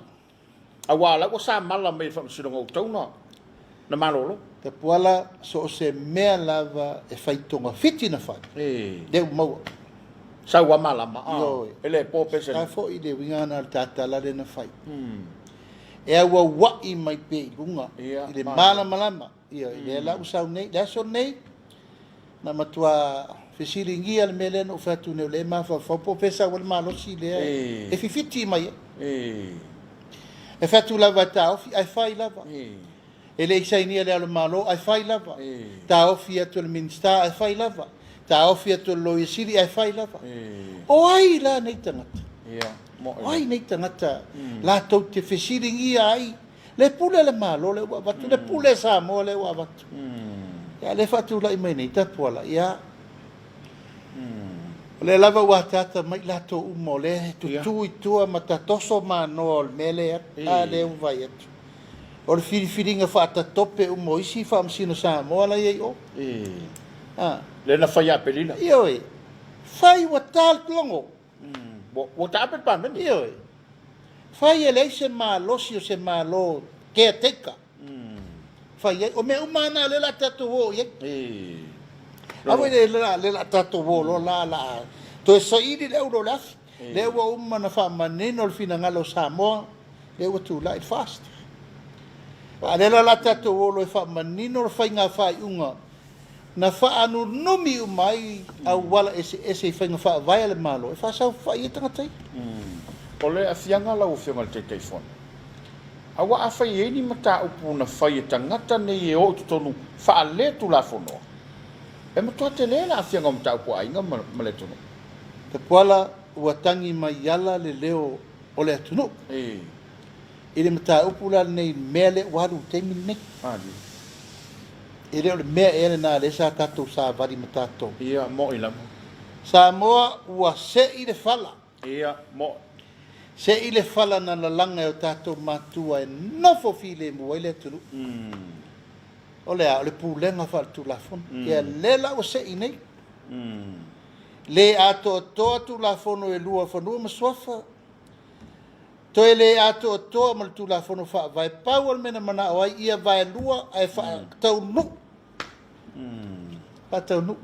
Aua o la ua sa mala mai e le Faamasinoga ua tatau ona malolo. Tapuala, so o se mea lava e fai togafiti na fai, lea ua maua. Sau lava malama, Ioe. E le po pe se. Sa foi le uiga lena o le tatala lea na fai. E auauai mai pea i luga i le malamalama. Ioe, lea la ua sau nei, le aso lenei, na matua fesiligia le mea lea na ou fai atu nei, o lea e mafaufau po o fea e sau ai le malosi lea e fifiti mai ai. E fai atu lava e taofi, ae fai lava. E le i sainia le Ao o le Malo, ae fai lava. Taofi atu e le Minisita, ae fai lava. Taofi atu e le Loia Sili, ae fai lava. O ai la nei tagata? O ai nei tagata latou te fesiligia ai le pule a le Malo lea ua avatu, le pule a Samoa lea ua avatu? Ia, lea e faatulai mai nei Tapuala, ia, o lea lava ua ataata mai i latou uma o lea e tutu i tua ma tatoso manoa o le mea lea, a lea ua vaai atu. O le filifiliga faatatope uma o isi Faamasino Samoa la e i ai o. Lea na fai ia Aperila. Ioe. Fai ua ta le logo. Ua taape le Palemene. Ioe. Fai e leai se malosi o se Malo caretaker. Fai ai. O mea uma lava na lea o le a tatou o i ai. Aua le lea o le a tatou o loa la, la a toe saili le auro o le afi. Lea ua uma ona faamanino le finagalo o Samoa, lea ua tulai le FAST. A o lea la o le a tatou o loa e faamanino le faiga faaiuga na faanunumi uma ai auala eseese i faiga faavae a le Malo e faasaofai ai tagata ia. O le aafiaga lau Afioga i le Taitaifono, aua afai e i ai ni mataupu na fai e tagata nei e o i totonu faaletulafonoa, e matua tele le aafiaga o mataupu a aiga ma le atunuu. Tapuala, ua tagi mai ala le leo o le atunuu i le mataupu la lenei, i le mea lea ua alu i le taimi lenei. E le o le mea ea lena lea sa tatou savali ma tatou. Ia, mo'i lava. Samoa ua se'i le fala. Ia, mo'i. Se'i le fala na lalaga e o tatou matua e nofo filemu ai le atunuu. O le a? O le pulega faaletulafono. Ia, lea la ua se'i nei. Le atoatoa Tulafono e lua o Fanua ma Suafa. Toe le atoatoa ma le Tulafono Faavae, pau o le mea na manao ai ia vaelua ae faataunuu. Faataunuu.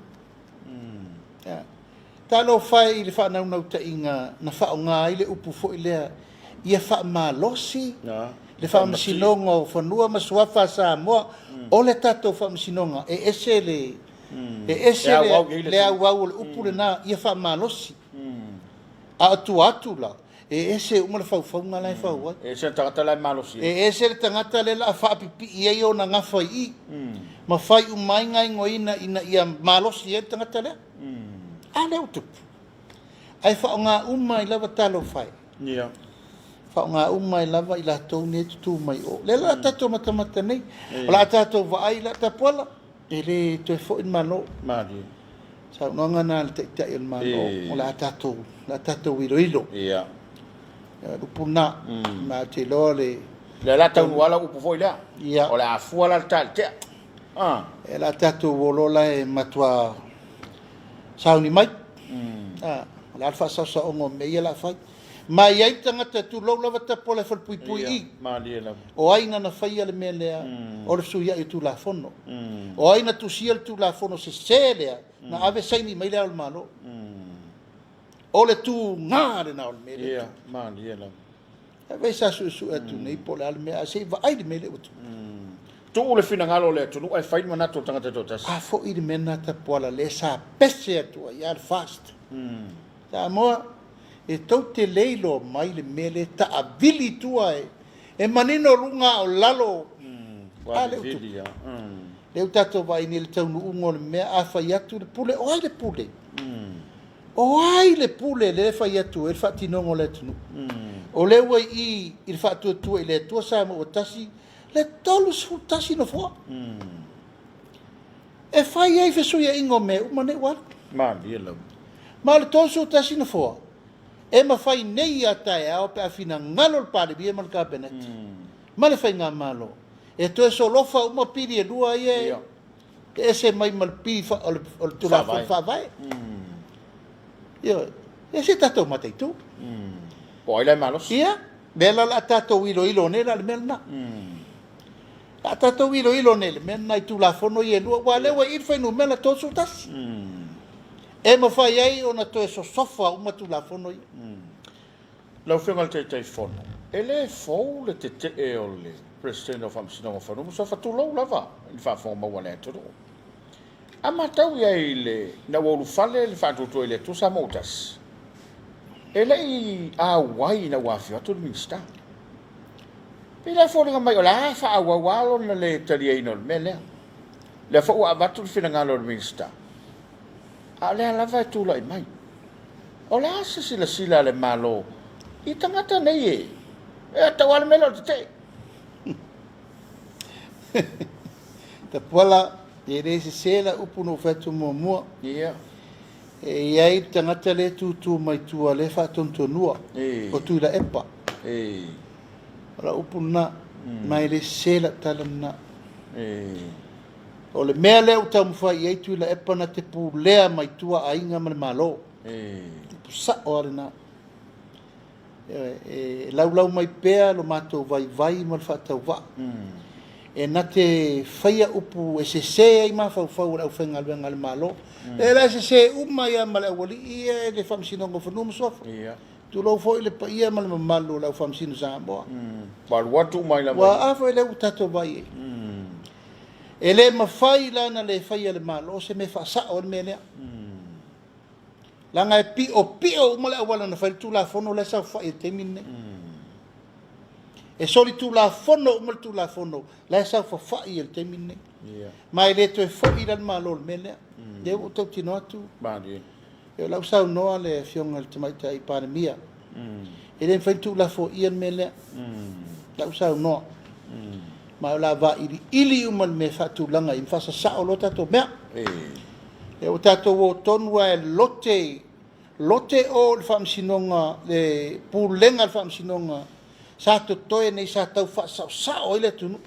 Ia. Talofa e i le faanaunautaiga na faaaoga ai le upu foi lea ia faamalosi le Faamasinoga o Fanua ma Suafa a Samoa. O le tatou Faamasinoga e ese le e ese le auau o le upu lena ia faamalosi. A o tua atu la, e ese uma le faufauga la e fau ai. E ese le tagata la e malosi ai. E ese le tagata lea o le a faapipii ai ona gafa i i, ma fai uma ai gaoioiga ina ia malosi ai le tagata lea. A lea ua tupu. Ae faaaoga uma ai lava talofa e. Ia. Faaaoga uma ai lava i latou nei e tutū mai o. Lea la a tatou matamata nei. O le a tatou vaai la Tapuala. E le toe foi le Malo. Malie. Saunoaga na a le Taitai o le Malo, o le a tatou, o le a tatou iloilo. Ia. O le upu lena. Ma ou te iloa le... Lea la taunuu lava lau upu foi lea. Ia. O le a fua la le ta i le tea. Ah. E la tatou o loa la e matua sauni mai. Ah, o le a le faasaosaoga o mea ia o le a fai. Ma e i ai le tagata, tulou lava Tapuala e falepuipui i i. Malie lava. O ai na na faia le mea lea o le fesuiai o Tulafono? O ai na tusia le Tulafono sese lea na ave saini mai Le Ao o le Malo? O le tuga lena o le mea lea. Ia, malie lava. E vei sa suesue atu nei po o le a le mea, ae se i vaai le mea lea ua tupu. Tuu le finagalo o le atunuu ae fai le manatu o le tagata e toatasi. A foi le mea lena Tapuala lea sa pese atu ai lava le FAST. Samoa, e tou te le iloa mai le mea lea e taavili i tua e, e manino luga a o lalo. Ua A lea ua tupu. vivili lava. Lea ua tatou vaai nei i le taunuuga o le mea, a fai atu le pule, o ai le pule? O ai le pule lea e fai atu ai le faatinoga o le atunuu? O lea ua i i i le Faatuatua i le Atua Samoa ua Tasi le 31 nofoa. E fai ai fesuiaiga o mea uma nei ua alu. Malie lava. Ma o le 31 nofoa, e mafai nei a taeao pe a finagalo le Palemia ma le Kapeneta ma le Faigamalo e toe solofa uma pili e lua ia e ese mai ma le pili o le Tulafono Faavae. Ioe. Ia se i tatou mataitu. Po o ai la e malosi. Ia, lea la o le a tatou iloilo nei la le mea lena. A tatou iloilo nei le mea lena i Tulafono ia e lua, aua o lea ua i i le fuainumera 31, e mafai ai ona toe sosofa uma Tulafono ia. Lau Afioga i le Taitaifono, e le fou le tetee o le Peresetene o Faamasinoga o Fanua ma Suafa, tulou lava i le faafofoga maua a le atunuu. A matau i ai i le, ina ua ulufale le faatuatua i le Atua Samoa ua tasi, e le i auai ina ua afio atu le Minisita. Pei la e foliga mai o le a faaauau lava lona le taliaina o le mea lea. Lea foi ua avatu le finagalo o le Minisita, a o lea lava e tulai mai. O le a se silasila a le Malo i tagata nei e e tau lava le mea lea o le tetee? Tapuala, e le sese lau upu na ou fai atu muamua. Ia. E i ai le tagata lea e tutu mai tua lea e faatonutonua, o Tuilaepa. O lau upu lena, ma e le sese lau tala lena. O le mea lea ua taumafai i ai Tuilaepa na te pulea mai tua aiga ma le Malo. Upu sao lava lena. E laulau mai pea lo matou vaivai ma le faatauvaa. E na te faia upu e sese ai mafaufau o le aufaigaluega a le Malo. Lea la e sese uma ai lava ma le aualii ia i le Faamasinoga o Fanua ma Suafa. Tulou foi le paia ma le mamalu o le au faamasino Samoa. Ua alu atu uma ai lava. Ua a foi lea ua tatou vaai i ai. E le mafai la ona le faia e le Malo se mea e faasao ai le mea lea. Leaga e piopio uma le auala na fai ai le Tulafono la e saofai i le taimi lenei. E solitulafono uma le Tulafono la e saofafai i le taimi lenei. Ma e le toe foi la le Malo i le mea lea. Lea ua ou tautino atu. O la ua saunoa le Afioga i le Tamaitai Palemia, e le mafai ona tuulafoaia le mea lea. O la ua saunoa. Ma o le a vailiili uma le mea e faatulaga i ai ma faasasao loa tatou mea. Lea ua tatou o tonu lava e lote, lote o i le Faamasinoga, le Pulega a le Faamasinoga sa totoe nei sa tau faasaosao ai le atunuu.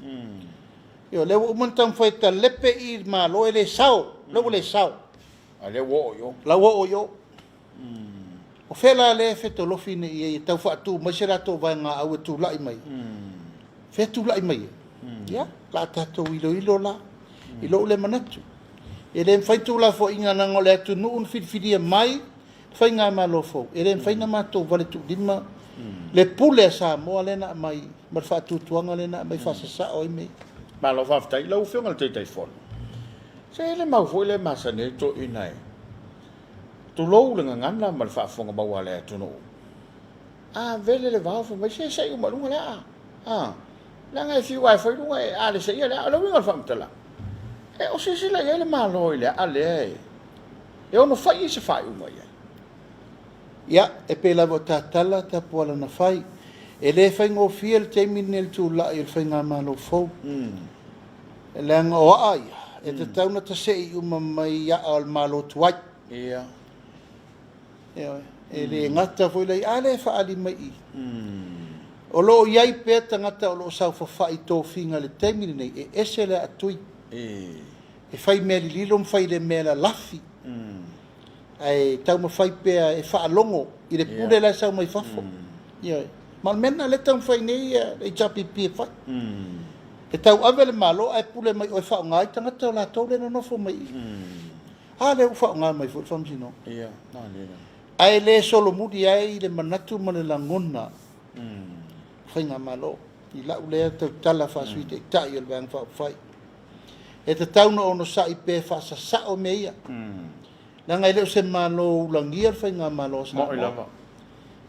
Ia o lea ua uma ona taumafai e talepe i le Malo e le sao, lea ua le sao. A lea ua oo i o. La ua oo i o. O fea la lea e fetolofi nei i ai e tau faatu mai se latou vaegaau e tulai mai ai? Fea e tulai mai ai? Ia, o le a tatou iloilo la i lou lea manatu. E le mafai tuulafoaiina leaga o le atunuu na filifilia mai le faigamalo fou, e le mafai ona matou valetuulima le pule a Samoa lea na aumai ma le faatuatuaga lea na aumai faasasao ai mea ia. Malo faafetai. Lau Afioga i le Taitaifono, se e le mau foi lea e masani ai toeaiina e Tulou le gagana ma le faafofoga maua a le atunuu. A vele le vao fai mai, se sei uma i luga le aa. A, leaga e fiu lava e fai luga e a le seia le aa. O le uiga o le faamatalaga, e o silasila i ai le Malo i le aa lea e, e ono fai ai se faaiuga i ai. Ia, e pei lava o Tatala tapuala na fai. E le faigofie le taimi lenei i le tulai o le faigamalo fou. Leaga o aa ia, e tatau ona tasei uma mai aa o le Malo tuai. Ia. Ioe. E le gata foi la i, a lea e faaali mai i i. O lo o i ai pea tagata o lo o saofafai i tofiga i le taimi lenei, e ese le aatui. E fai mea lililo ma fai le mea lalafi. Ae taumafai pea e faalogo i le pule la e sau mai fafo. Ioe. Ma o le mea lena o lea e taumafai nei le HRPP e fai. E tauave le Malo ae pule mai oe e faaaoga ai tagata o latou lea e nonofo mai i i. A lea ua faaaoga mai foi le Faamasinoga. Ae le solomuli ai le manatu ma le lagona o Faigamalo i lau lea tautala faa-Sui Taitai o le Vaega Faaupufai. E tatau ona onosai pea e faasasao mea ia. Leaga e le o se Malo ulagia le Faigamalo a Samoa.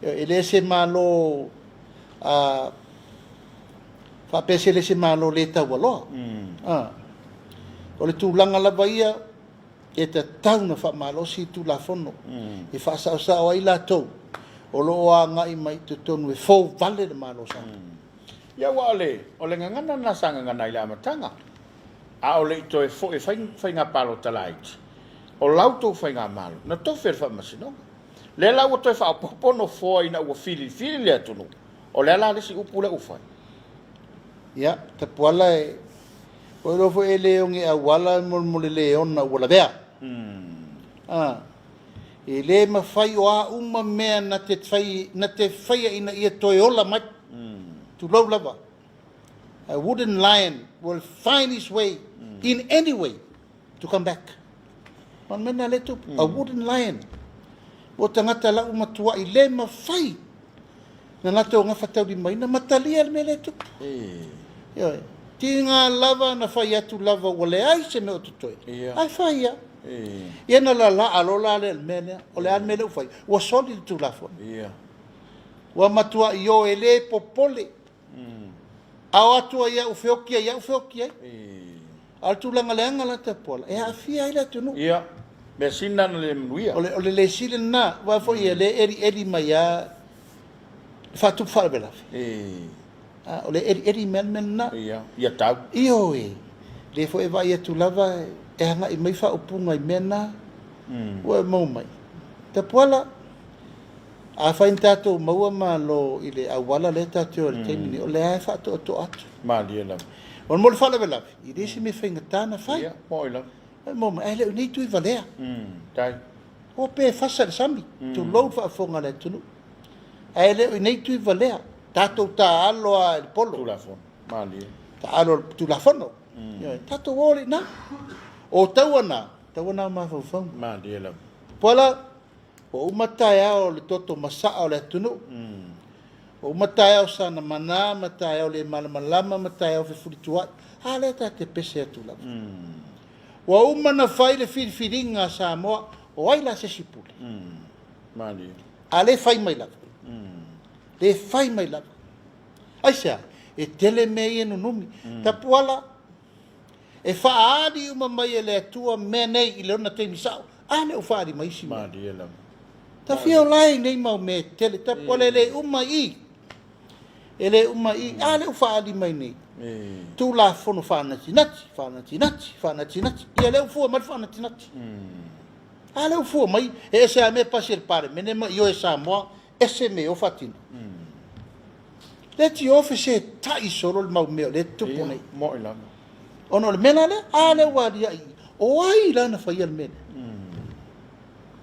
E le se Malo faapea se le se Malo le taualoa. O le tulaga lava ia e tatau ona faamalosi Tulafono e faasaosao ai latou o lo o agai mai i totonu e fouvale le Malo o Samoa. Ia aua o le, o le gagana lena sa gagana ai i le amataga, a o le i toe foi e fai ni faiga palota laiti, o la outou faigamalo na tofi e le Faamasinoga. Lea la ua toe faaopoopo nofoa ina ua filifili le atunuu, o le a la le isi upu lea ua fai? Ia, Tapuala e, ua iloa foi e le oge auala mo le leona ua lavea. A, e le mafai o a uma mea na te fai, na te faia ina ia toe ola mai. Tulou lava. A wooden lion will find his way in any way to come back. O le mea lena lea e tupu. A wooden lion. Ua tagata la ua matuai le mafai na latou gafataulimaina ma talia le mea lea e tupu. Ioe. Tiga lava na fai atu lava ua leai se mea o totoe, ae fai lava. Ia na lalaa loa la lea i le mea lea. O le a le mea lea ua fai? Ua soli le Tulafono. Ua matuai o e le popole. A o atu ai au feoki ai au feoki ai. A o le tulaga leaga la Tapuala, e aafia ai le atunuu. Ia, mea sili lena na le manuia. O le, o le le sili lena, aua foi e le elieli mai lava le faatupu faalavelave. A, o le elieli mai lava le mea lena. Ia, ia tau. Ioe, lea foi e vaai atu lava e agai mai faaupuga i mea na ua e maua mai. Tapuala, Afai na tatou maua Malo i le auala lea tatou te o ai i le taimi nei, o lea lava e faatoatoa atu. Malie lava. O le mea o le faalavelave, e le se mea faigata ona fai. Ia, moni lava. Ae le o nei tui valea. Tai. O pe fasa i le sami, tulou le faafofoga a le atunuu. Ae le o nei tui valea. Tatou taalo lava i le polo. Tulafono. Malie. Taalo i le Tulafono. Ioe. Tatou o i ina. O taua na, taua na o mafaufauga. Malie lava. Pola, Ua uma taeao o le toto masaa o le atunuu. Ua uma taeao sanamana ma taeao le malamalama ma taeao fefulitua'i. A lea ta te pese atu lava. Ua uma na fai le filifiliga a Samoa, o ai la se isi pule? A le fai mai lava. Le fai mai lava. Aisea? E tele mea ia e nunumi. Tapuala, E faaali uma mai e le Atua mea nei i lona taimi sao. A lea ua faaali mai isi mea. Malie lava. Ta fia ola ai nei mau mea e tele. Ta pole e le uma i. E le uma i. A lea ua faaali mai nei. Tulafono faanatinati, faanatinati, faanatinati. Ia lea ua fua mai le faanatinati. A lea ua fua mai, e ese lava mea e pasi e le Palemene ma ioe Samoa, ese mea e o faatino. Lea ti o fesetai solo le mau mea o lea e tupu nei. Moni lava. Ona o le mea la lea, a lea ua alia'i, o ai la na faia le mea lea?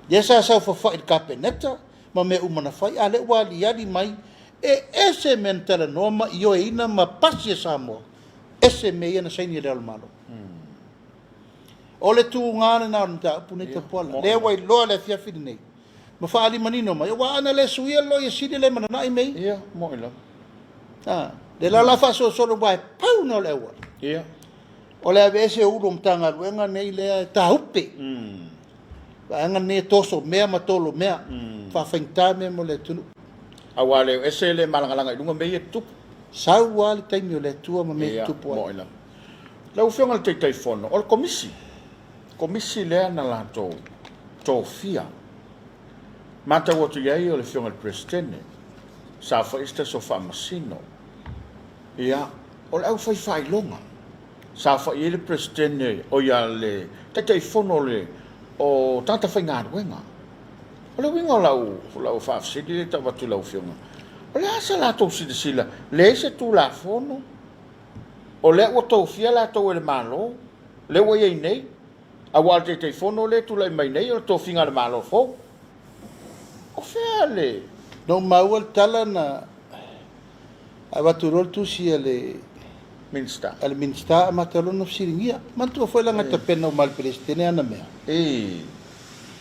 Lea sa saofafai i le Kapeneta. ma mea uma na fai, a lea ua aliali mai e ese mea na talanoa ma ioeina ma pasi e Samoa, ese mea ia na saini e Le Ao o le Malo. O le tuga lena o le mataupu nei Tapuala. Lea ua iloa i le afiafi lenei ma faaali manino mai, aua ana le suia le Loia Sili e le mananai mea ia. Ia, moni lava. A, lea la o le a faasolosolo aua e pau lena o le auala. Ia. O le aveese o Ulu o Matagaluega nei lea e taupe. Vaega nei e toso mea ma tolo mea, faafaigata mea mo le atunuu. Aua le ese le malagalaga i luga mea ia e tutupu. Sau lava le taimi o le Atua ma mea e tutupu ai. Ia, moni lava. Lau Afioga i le Taitaifono, o le Komisi, Komisi lea na latou tofia. Matau atu i ai o le Afioga i le Peresetene, sa fai se tasi o Faamasino. Ia, o le aufaifaailoga, sa fai i ai le Peresetene, o ia le Taitaifono o le o tagata faigaluega. O le uiga o lau, lau faafesili lea e tau atu i lau Afioga, o le a sa latou silasila, leai se Tulafono, o lea ua tofia latou e le Malo, lea ua i ai nei, aua o le Taitaifono lea e tulai mai nei o le tofiga a le Malo fou. O fea le... Na ou maua le tala na avatu loa le tusi a le Minisita, a le Minisita amata loa ona fesiligia. Manatua foi leaga e tapena uma e le Peresetene ana mea. Ou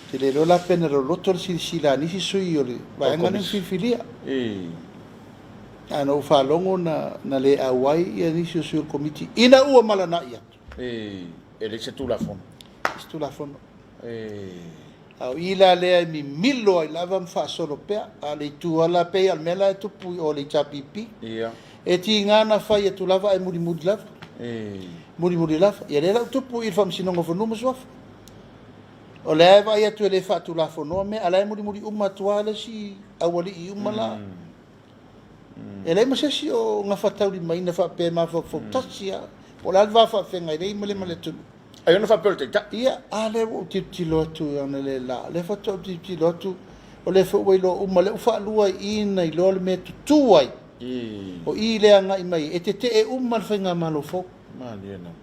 te le iloa la pe na loloto le silasila a nisi sui o le vaega lea na filifilia. Ae na ou faalogo na, na le auai ia nisi o sui o le Komiti ina ua malanai atu. E leai se Tulafono. Leai se Tulafono. A o i la lea e mimilo ai lava ma faasolo pea. A o le itu lava la, pei lava o le mea la e tupu i o i le HRPP. E tiga ona fai atu lava ae mulimuli lava. Mulimuli lava. Ia lea la ua tupu i le Faamasinoga o Fanua ma Suafa. O lea e vaai atu e le faatulafonoa mea, a o la e mulimuli uma atu lava le isi aualii uma la. E leai ma se isi o gafataulimaina faapea e mafaufau tasi lava, po o le a le va faafeagai ai ma le ma le atunuu. Ai ona faapea o le Taitai. Ia, a lea ua ou tilotilo atu analeila, o lea faatoa ou tilotilo atu, o lea foi ua iloa uma, o lea ua faalua i i na iloa le mea e tutu ai. O i lea e agai mai ai, e tetee uma le faigamalo fou. Malie lava.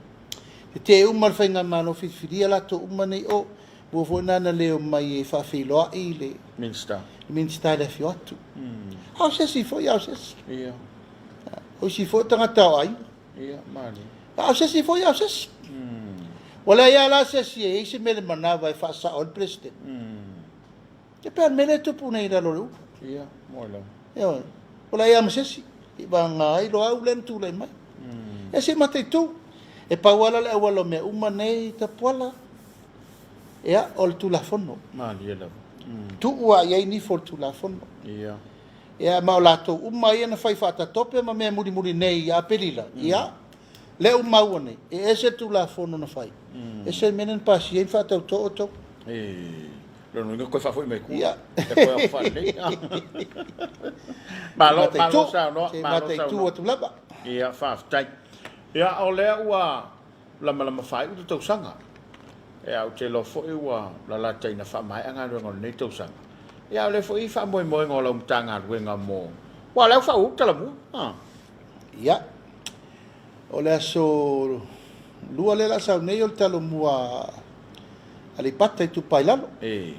Tetee uma le faigamalo filifilia latou uma nei o. Ua foi na na le omai e faafeiloai le Minisita. Le Minisita i le afio atu. A o se isi foi, a o se isi. O isi foi o tagata o aiga. Ia, malie. A o se isi foi, a o se isi. Ua leai lava la se isi e i ai se mea le manava e faasao ai le Peresetene. E pei o le mea lea e tupu nei i lalo o le ulu. Ia, moe lava. Ioe. Ua leai lava ma se isi. I vagana ai Loau lea na tulai mai. Ia se i mataitu. E pau lava la le auala o mea uma nei, Tapuala, ia, o le Tulafono. Malie lava. Tuu lava i ai nifo o le Tulafono. Ia. Ia, ma o latou uma ia na fai faatatope ma mea mulimuli nei ia Aperila, ia, lea ua maua nei, e ese le Tulafono na fai, ese le mea lea na pasia ai ma faatautoo outou. Lona uiga toe faafoi mai tua. Ia. E toe ao faalelei. Malo, malo saunoa, malo saunoa. atu lava. Ia, faafetai. Ia, o lea ua lamalama faaiu le tausaga. Ia, ou te iloa foi ua lalata ina faamaea galuega o lenei tausaga. Ia, o lea foi faamoemoega o lau Matagaluega mo... Aua o lea ua faauu le Talomua. Ha. Ia, o le aso 2 lea o le a sau nei o le Talomua Aleipata Itupa i Lalo. E.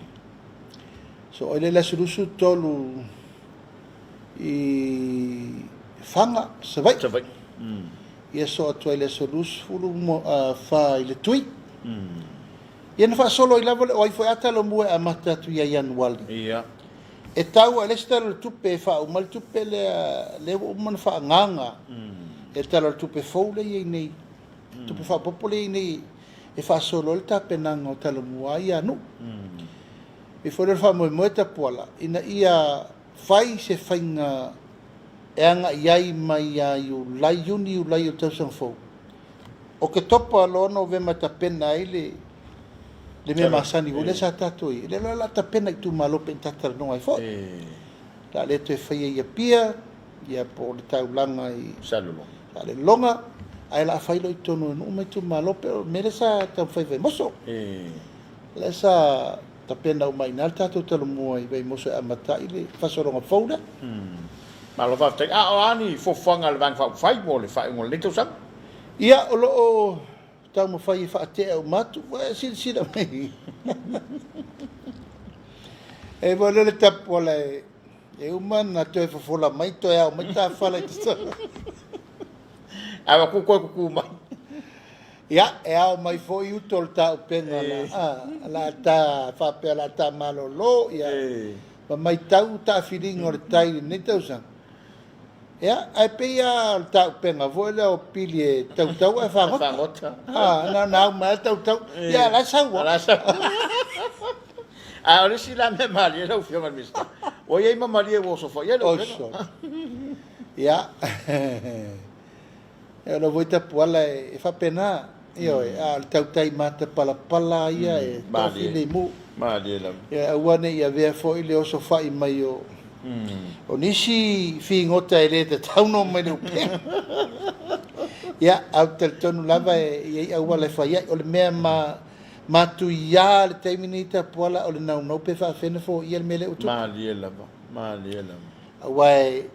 So oi le aso 23 i Faga, Savaii. Savaii. Ia so atu ai le aso 24 i le Tui. Ia na faasolo ai lava le o ai foi a Talomua e amata atu ia Ianuali. Ia. E tau ai le isi Tala o le Tupe e faauma ai le tupe lea lea ua uma ona faaagaaga e le Tala o le Tupe fou lea e i ai nei. Tupe faaopoopo lea e i ai nei e faasolo ai le tapenaga o Talomua ia Nuu. E pei foi lea o le faamoemoe Tapuala ina ia fai se faiga e agai ai mai ia Iulai, Iuni, Iulai o le tausaga fou. Oketopa loa Novema e tapena ai le le mea masani foi lea sa tatou i ai. Lea la o le a tapena i itumalo pei ona tatou talanoa ai foi. O le a le toe faia i Apia, ia po o le taulaga i Salelologa, Salelologa, ae o le a fai loa i totonu o nuu ma itumalo pei o le mea lea sa taumafai i Vaimoso. Lea sa tapena uma ai i ina le tatou Talomua i Vaimoso e amata ai le faasologa fou lea. Malo faafetai. A o a ni fuafuaga a le Vaega Faaupufai mo le faaiuga o lenei tausaga? Ia, o lo o taumafai e faatea uma atu, ua e silasila mai. E mo le tapuala e e uma na toe fofola mai toe ao mai tafala i totonu. Ae ua kuku e kuku mai. Ia, e ao mai foi uta o le taupega la, a, la ta faapea la ta malolo, ia, ma maitau taafiliga o le tai i lenei tausaga. Ia, ae pei lava o le taupega foi lea o pili e tautau ae fagota. Fagota. A, na ona au mai lava tautau. Ia, la e sau lava. La e sau. Ae o le isi la mea malie lau Afioga i le Minisita, ua i ai ma malie ua oso foi i ai le upega. Ia, o lau foi tapuala e faapena, ioe, a o le tautai matapalapala ia e toafilemu. Malie lava. Ia, aua ne i avea foi le osofai mai o o nisi figota e le tatau ona omai i le upega. Ia, ae ou te talitonu lava e i ai auala e fai ai. O le mea ma matuia i le taimi lenei Tapuala, o le naunau pe faafefea ona foia le mea lea ua tupu. Malie lava, malie lava. Aua e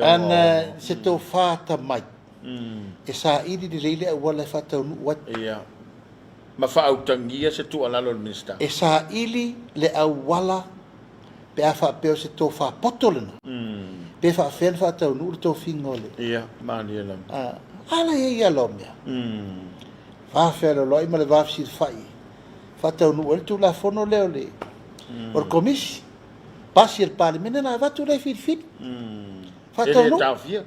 ana se tofa atamai e saili lelei le auala e faataunuu ai. Ia, ma faautagia se tuualalo a le Minisita. E saili le auala pe a faapea o se tofa poto lena, pe faafefea ona faataunuu le tofiga o le. Ia, malie lava. A la e i ai ala o mea. Va fealoaloai ma le va fesilafai e faataunuu ai le Tulafono lea o le o le Komisi. Pasi e le Palemene ona avatu lea e filifili. Faataunuu. E le taofia.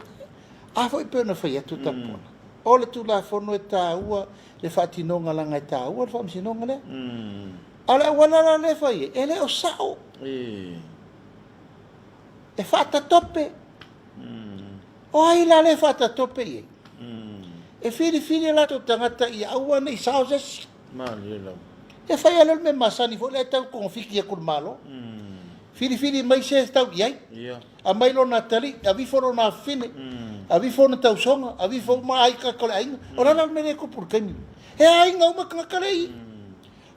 A foi pei ona fai atu Tapuala, o le Tulafono e taua le faatinoga leaga e taua le Faamasinoga lea. A o le auala la lea e fai ai, e le o sao. E faatatope. O ai la lea e faatatope i ai? E filifili o latou tagata ia aua ne i sao se isi. Malie lava. Ia fai lava lea o le mea masani foi lea e tau togafiti atu i le Malo. Filifili mai se e tau i ai. Aumai lona atalii, aveifo lona afafine, aveifo ona tausoga, aveifo uma aiga o le aiga. O le a la le mea lea e tupu i le taimi lenei? E aiga uma tagata lea e i i.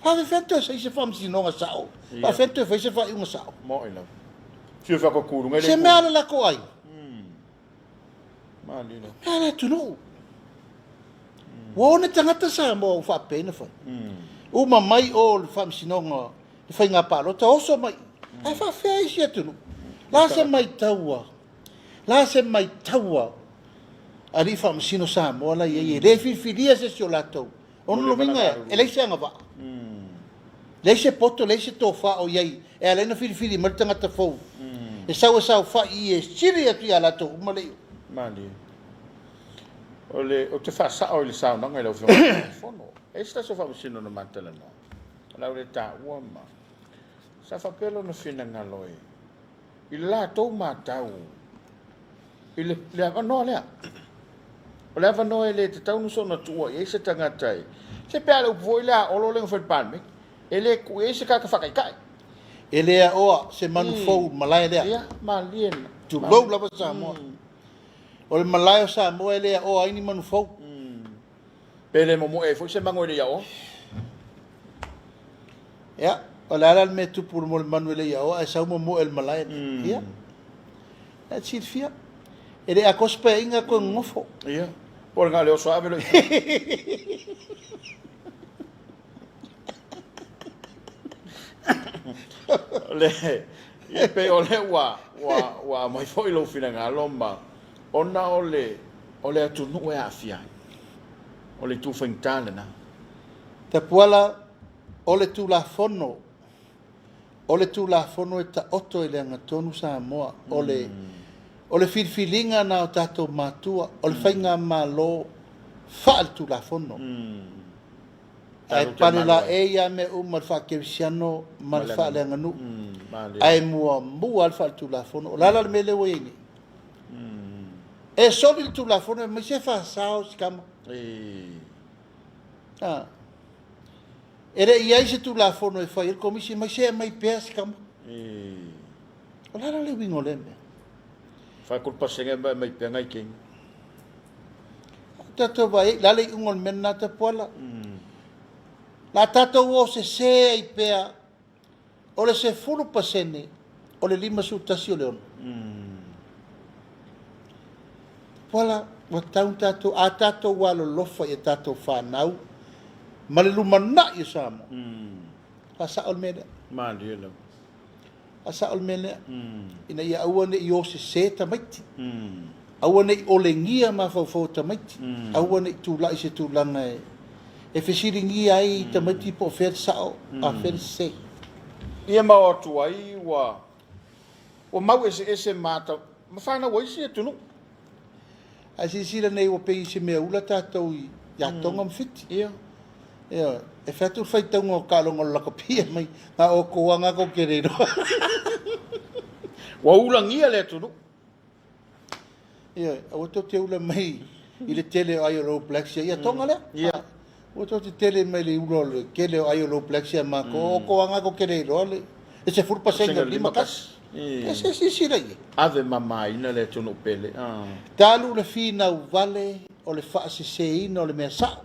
Faafefea ona toe fai se faamasinoga sao? Faafefea ona toe fai se faaiuga sao? Moi lava. Fiu faakukuluga Se mea a le latou aiga. Mea a le atunuu. Ua one tagata Samoa ua faapea ona fai. Uma mai o le faamasinoga le faiga palota oso mai. Ae faafefea isi atunuu? La se maitau a la se maitau a alii faamasino Samoa la i ai e le filifilia se isi o latou. O lona uiga e leai se agavaa, leai se poto, leai se tofa o i ai e ala ai ona filifili mai le tagata fou e sau e saofai i i e sili atu ia latou uma le i o. Malie. O le, ou te faasao i le saunoaga i lau Afioga i le Fono. E i ai se tasi o faamasino na ma talanoa, o le a ou le taua ma, sa faapea lona finagalo e, i le latou matau i le, le avanoa lea. O le avanoa e le tatau ona soona tuua i ai se tagata e, se pe a le upu foi lea a Olo lea na fai i le Palemene, e le tuu i ai se tagata faataitai. E le aoa se manu fou i le malae lea. Ia, malie na. Tulou lava Samoa. O le malae o Samoa e le aoa ai ni manu fou. Pe le momoe ai foi se manu e le i aoa. Ia, o le a la le mea e tupu mo le manu e le i aoa ae sau momoe i le malae lea? Ia, e te silafia, e le atoa se paeaiga toe nonofo. Ia, po o le na o le oso ave loa i Le, ia pei o lea ua, ua, ua aumai foi lou finagalo ma, ona o le, o le atunuu e aafia ai. O le itu faigata lena. Tapuala, O le Tulafono, o le Tulafono e taoto i le agatonu Samoa, o le, o le filifiliga na o tatou matua, o le faigamalo faale-Tulafono. Ae palelaei lava mea uma i le faakerisiano ma le faaleaganuu, ae muamua lava le faale-Tulafono. O le a la le mea lea ua i ai nei? E soli le Tulafono e aumai se faasao si tama. A. E le i ai se Tulafono e fai ai le Komisi mai se aumai pea se tama. O le a la le uiga o lea mea? 40% ma aumai pea nai keni. Tatou vaai ai, la le iuga o le mea lena Tapuala. La tatou o sese ai pea O le 10% o le 51 o le 6. Tapuala, ua tatau ona tatou, a tatou alolofa i a tatou fanau ma le lumanai o Samoa, faasao le mea lea. Malie lava. A sao le mea lea, ina ia aua ne i o sese tamaiti, aua ne i olegia mafaufau o tamaiti, aua ne i tulai i se tulaga e fesiligia ai tamaiti po o fea le sao a o fea le sese. Ia ma o atu ai ua mau eseese ma ata ma fanau a isi atunuu. Ae silasila nei ua pei se mea ula tatou ia Toga ma Fiti. Ia. Ioe. E fai atu le faitauga o taaloga o le lakapi e mai na o outou lava na tou te le iloa. Ua ulagia le atunuu. Ioe. Aua tou te ula mai i le tele o ai o le All Blacks ia Toga lea. Ia. Aua tou te tele mai le ula o le tele o ai o le All Blacks ia matou. O outou lava na tou te le iloa le 10% o le 51. Ia se silasila i ai. Ave mamaina le atunuu pele. Talu le finau vale o le faaseseina o le mea sao.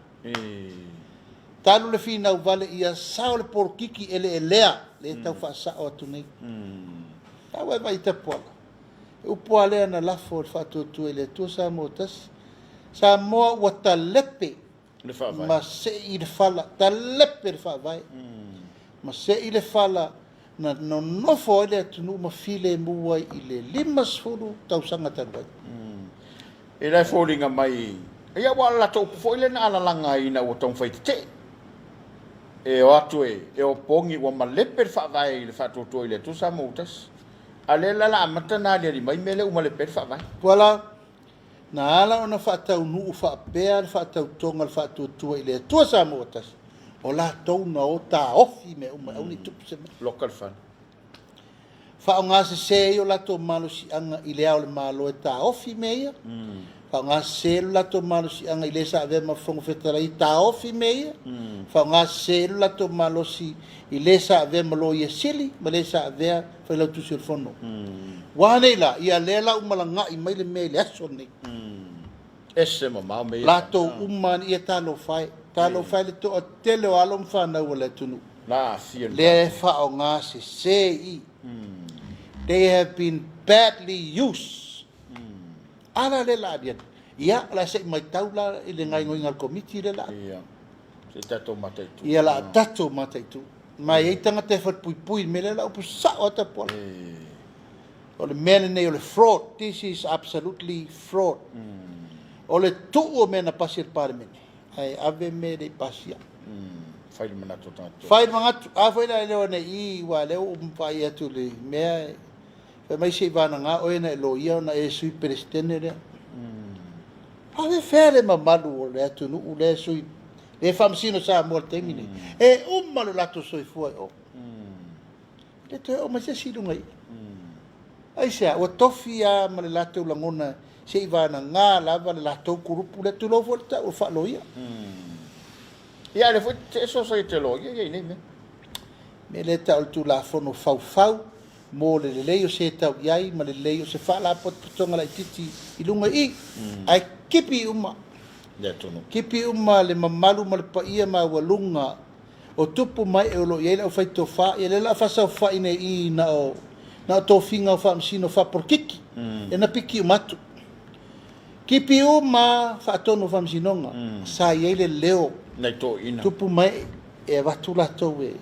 Talu le finau vale ia sao le polokiki eleelea lea e tau faasao atu nei. Taua e vaai Tapuala. E upu lava lea na lafo e le Faatuatua i le Atua Samoa ua tasi. Samoa ua talepe Le faavae. Ma sei i le fala, talepe le faavae. Ma sei le fala na nonofo ai le atunuu ma filemu ai i le 50 tausaga talu ai. E la e foliga mai, ia aua o le latou upu foi lea na alalaga ai ina ua taumafai e tetee. E o atu e opogi ua malepe le faavae i le faatuatua i le Atua Samoa ua tasi. A o lea la o le a amata ona aliali mai mea lea ua malepe ai le faavae. Tuala, Na ala ona faataunuu faapea le faatautoga a le Faatuatua i le Atua Samoa ua Tasi, o latou na o taofi mea uma e aua ne i tupu se mea. Loka le fale. Faaaoga sese ai o latou malosiaga i le Ao o le Malo e taofi mea ia. Faaaoga sese lo latou malosiaga i le sa avea ma Fofoga Fetalai e taofi mea ia. Faaaoga sese lo latou malosi i le sa avea ma Loia Sili ma le sa avea Failautusi o le Fono. Ua a nei la? Ia lea la ua malaga'i mai le mea i le aso lenei. Ese mamao mea ia. Latou uma ia talofa e. Talofa e le toatele o alo ma fanau a le atunuu. La aafia le Lea e faaaoga sese i. They have been badly used. A la lea la aliali. Ia, o le a se i matau la i le gaoioiga a le Komiti lea la. Ia. Se i tatou mataitu. Ia, la a tatou mataitu. Ma e i ai tagata e falepuipui i le mea lea, la upu sao lava Tapuala. O le mea lenei o le fraud, this is absolutely fraud. O le tuu o mea na pasi e le Palemene, ae ave mea e le i pasia. Fai le manatu o tagata. Fai le manatu. A foi la e le o nei i, aua o lea ua ou vaai atu i le mea, fai mai se i vagana oe na e loia ona e sui Peresetene lea. Faafefea le mamalu o le atunuu lea e sui lea e faamasino Samoa i le taimi lenei. E uma lo latou soifua i o. E le toe oo mai se isi i luga i i. Aisea? Ua tofi lava ma le latou lagona se i vagana lava le latou kulupu lea, tulou foi le tau o le faaloia. Ia, a o lea foi e soso te loia ia i nei mea. Mea lea e tau o le Tulafono faufau mo le lelei o se tau i ai ma le lelei o se faalapotopotoga laitiiti i luga i i, ae kipi uma, Le atunuu. kipi uma le mamalu ma le paia maualuga o tupu ma ee o lo o i ai le aufaitofa. Ia lea o le a faasaofai nei i i na o na o tofiga o faamasino faapolokiki lea na piki uma atu. Kipi uma faatonu o faamasinoga sa i ai le leo Nai toeaiina. tupu ma ee e avatu latou e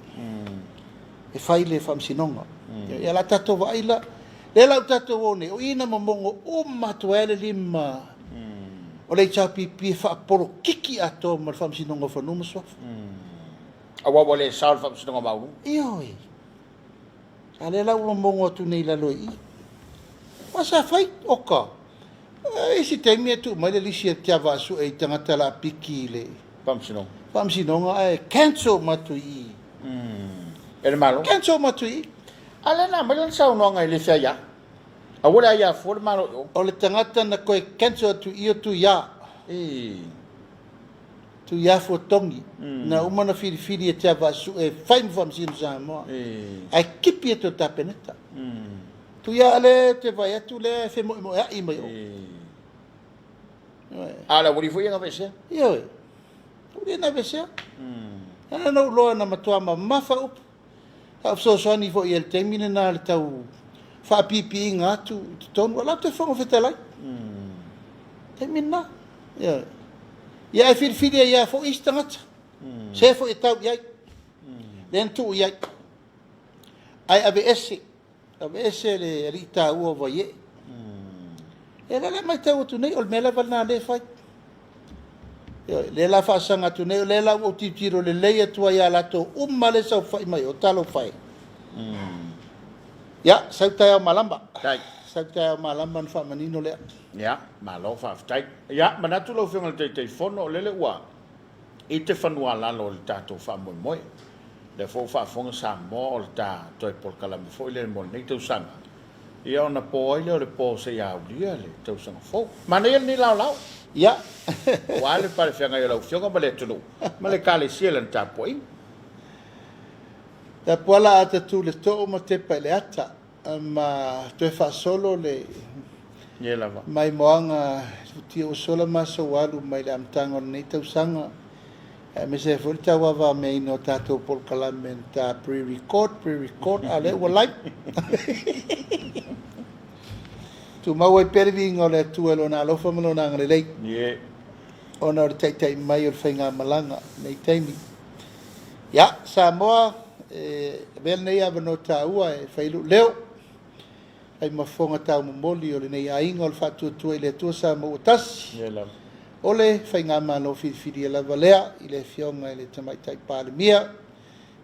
e fai le faamasinoga. Ia la tatou vaai la, lea la ua tatou o nei, o i na momogo uma atu ai le lima o le HRPP e faapolokiki atoa ma le Faamasinoga o Fanua ma Suafa. Aua ua le sao le Faamasinoga Maualuga. Ioe. A lea la ua momogo atu nei i lalo i i. Aua sa fai, oka, isi taimi e tuu mai le lisi a Tiavaasue i tagata la piki i le Faamasinoga. Faamasinoga ae cancel uma atu i i. E le Malo. Cancel uma atu i i. A lea na aumai lana saunoaga e le feaia. Aua le aia fua le Malo i o. O le tagata na koe cancel atu i i o Tuia. I. Tuia Fuatogi. Na uma na filifili e Tiavaasue e fai ma Faamasino Samoa. Ae kipi atu e le Kapeneta. Tuia a lea ou te vaai atu lea e femoemoea'i mai o. A o le aualii foi ia na aveesea. Ioe. Aualii na aveesea. Ana na ou iloa na matua mamafa upu. Sa ou fesoasoani foi i ai i le taimi lena i le tau faapiipiiga atu i totonu. O la outou Fofoga Fetalai. Taimi lena. Ioe. Ia ae filifili ai lava foi isi tagata. Se foi e tau i ai. Lea na tuu i ai. Ae aveese. Aveese le alii taua o Vaiee. Ia lea la e matau atu nei, o le mea lava lena lea e fai. Ioe, lea la faasaga atu nei, o lea la ua ou tilotilo lelei atu ai ia latou uma lea e saofai mai o, talofa e. Ia, sau taeao malama. Sau taeao malama ona faamanino lea. Ia, malo faafetai. Ia, manatu lau Afioga i le Taitaifono, o lele ua i te fanualalo o le tatou faamoemoe. Lea foi ua faafofoga Samoa o le ta toe polokalame foi lea mo lenei tausaga. Ia ona po ai lea o le po seia aulia le tausaga fou. Manaia lenei laolao. Ia. Aua le palefeagai o lau Afioga ma le atunuu ma le Ekalesia i lana tapuaiga. Tapuala ata tu le too ma tepa i le ata ma toe faasolo le Ia lava. maimoaga futia ua sola ma sou alu mai le amataga o lenei tausaga, aemaise ai foi le tauavameaina o tatou polokalame na ta pre-record, pre-record, a o lea ua live. Tumau ai pea le viiga o le Atua i Lona alofa ma Lona agalelei, ona o le taitai mai o le faigamalaga i lenei taimi. Ia, Samoa, e avea lenei avanoa taua e fai ai lou leo, fai ma fofoga taumomoli o lenei aiga o le Faatuatua i le Atua Samoa ua Tasi, o le faigamalo filifilia lava lea i le Afioga i le Tamaitai Palemia,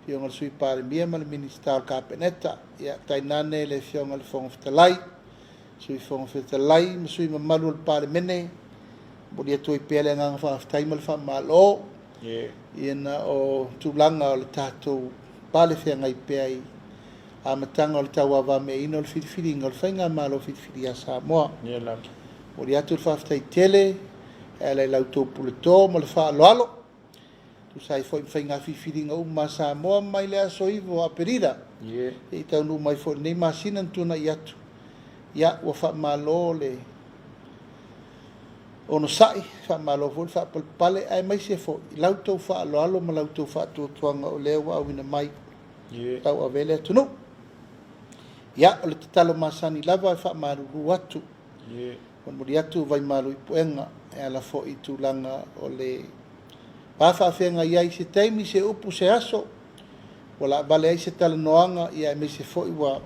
Afioga i le Sui Palemia ma le Minisita o le Kapeneta, ia tainane le Afioga i le Fofoga Fetalai, Sui Fofoga Fetalai ma sui usufono mamalu o le Palemene. Momoli atu ai pea le agaga faafetai ma le faamalo ina o tulaga o le tatou pale feagai pea i amataga o le tauavameaina o le filifiliga o le Faigamalo filifilia a Samoa. Momoli atu le faafetai tele e ala i la outou puleto ma le faaaloalo, tusa ai foi ma faiga filifiliga uma a Samoa mai le aso 9 o Aperila seia taunuu mai foi i lenei masina na tuanai atu. Ia, ua faamalo le onosai, faamalo foi le faapalepale, aemaise foi la outou faaaloalo ma la outou faatuatuaga o lea ua auina mai tauave ai le atunuu. Ia, o le tatalo masani lava e faamalulu atu, molimoli atu vaimalu i puega e ala foi i tulaga o le va faafeagai ai i se taimi, se upu, se aso, ua laavale ai se talanoaga, ia aemaise foi ua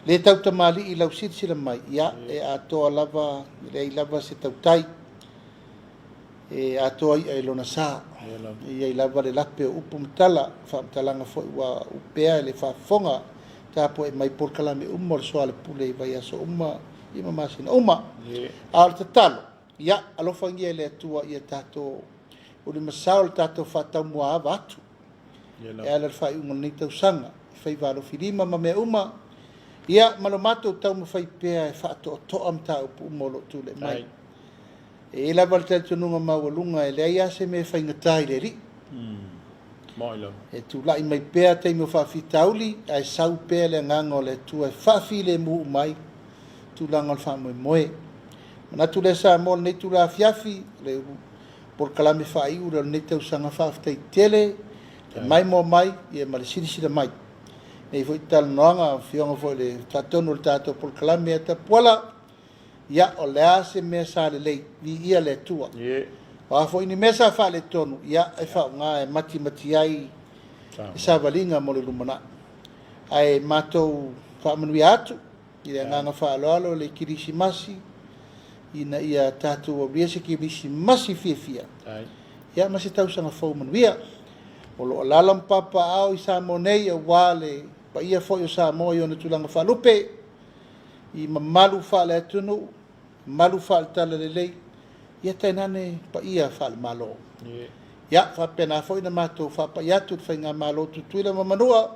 le tautamalii i lau silasila mai, ia e atoa lava, e leai lava se tautai e atoa i'a i lona sa. E i ai lava le lape o upu ma tala, faamatalaga foi ua upea e le faafofoga tapuai mai polokalame uma o le Soalepule i vaiaso uma ia ma masina uma. A o le tatalo, ia alofagia e le Atua ia tatou ulimasao le tatou faataumuaava atu e ala i le faaiuga o lenei tausaga i faiva alofilima ma mea uma, ia ma lo matou taumafai pea e faatoatoa mataupu uma o lo o tulai mai. E i ai lava le talitonuga maualuga e leai lava se mea e faigata i le Alii. E tulai mai pea taimi o faafitauli, ae sau pea le agaga o le Atua e faafilemu uma ai tulaga o le faamoemoe. Manatu lea Samoa o lenei itula afiafi, o le polokalame faaiu lea o lenei tausaga, faafetai tele le maimoa mai ia ma le silasila mai. Nei foi talanoaga, afioga foi i le faatonu o le tatou polokalame ia Tapuala, Ia, o le a se mea sa lelei, viia le Atua. O a foi ni mea sa faaletonu, ia, e faaaoga e matimati ai le savaliga mo le lumanai. Ae matou faamanuia atu i le agaga faaaloalo le Kerisimasi, ina ia tatou aulia se Kerisimasi fiafia, ia, ma se tausaga fou manuia. O lo o alaala ma papaaao i Samoa nei aua le paia foi o Samoa i ona tulaga faalupe, i mamalu faale-atunuu, mamalu faale-talalelei, ia tainane paia faale-Malo. Ia, faapena foi ona matou faapai atu i le Faigamalo Tutuila ma Manua,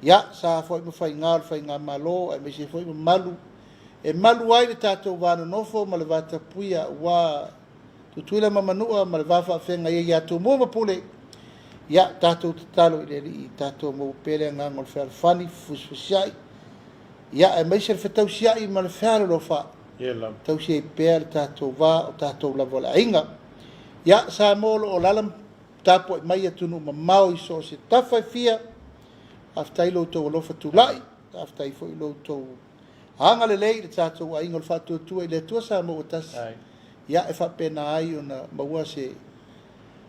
ia, sa foi ma faiga o le Faigamalo aemaise foi mamalu e malu ai le tatou va nonofo ma le va tapuia aua Tutuila ma Manua ma le va faafeagai ai ia Tumua ma Pule. Ia, tatou tatalo i le Alii, tatou maua pea le agaga o le fealofani, fefusifusiai, Ia, aemaise le fetausiai ma le fealolofa, tausi ai pea le tatou va o tatou lava o le aiga. Ia, Samoa o lo o alaala ma tapuai mai i atunuu mamao i so o se tafa e fia, faafetai i lo outou alofa tulai, faafetai foi i lo outou agalelei i le tatou aiga o le Faatuatua i le Atua Samoa ua tasi, ia, e faapena ai ona maua se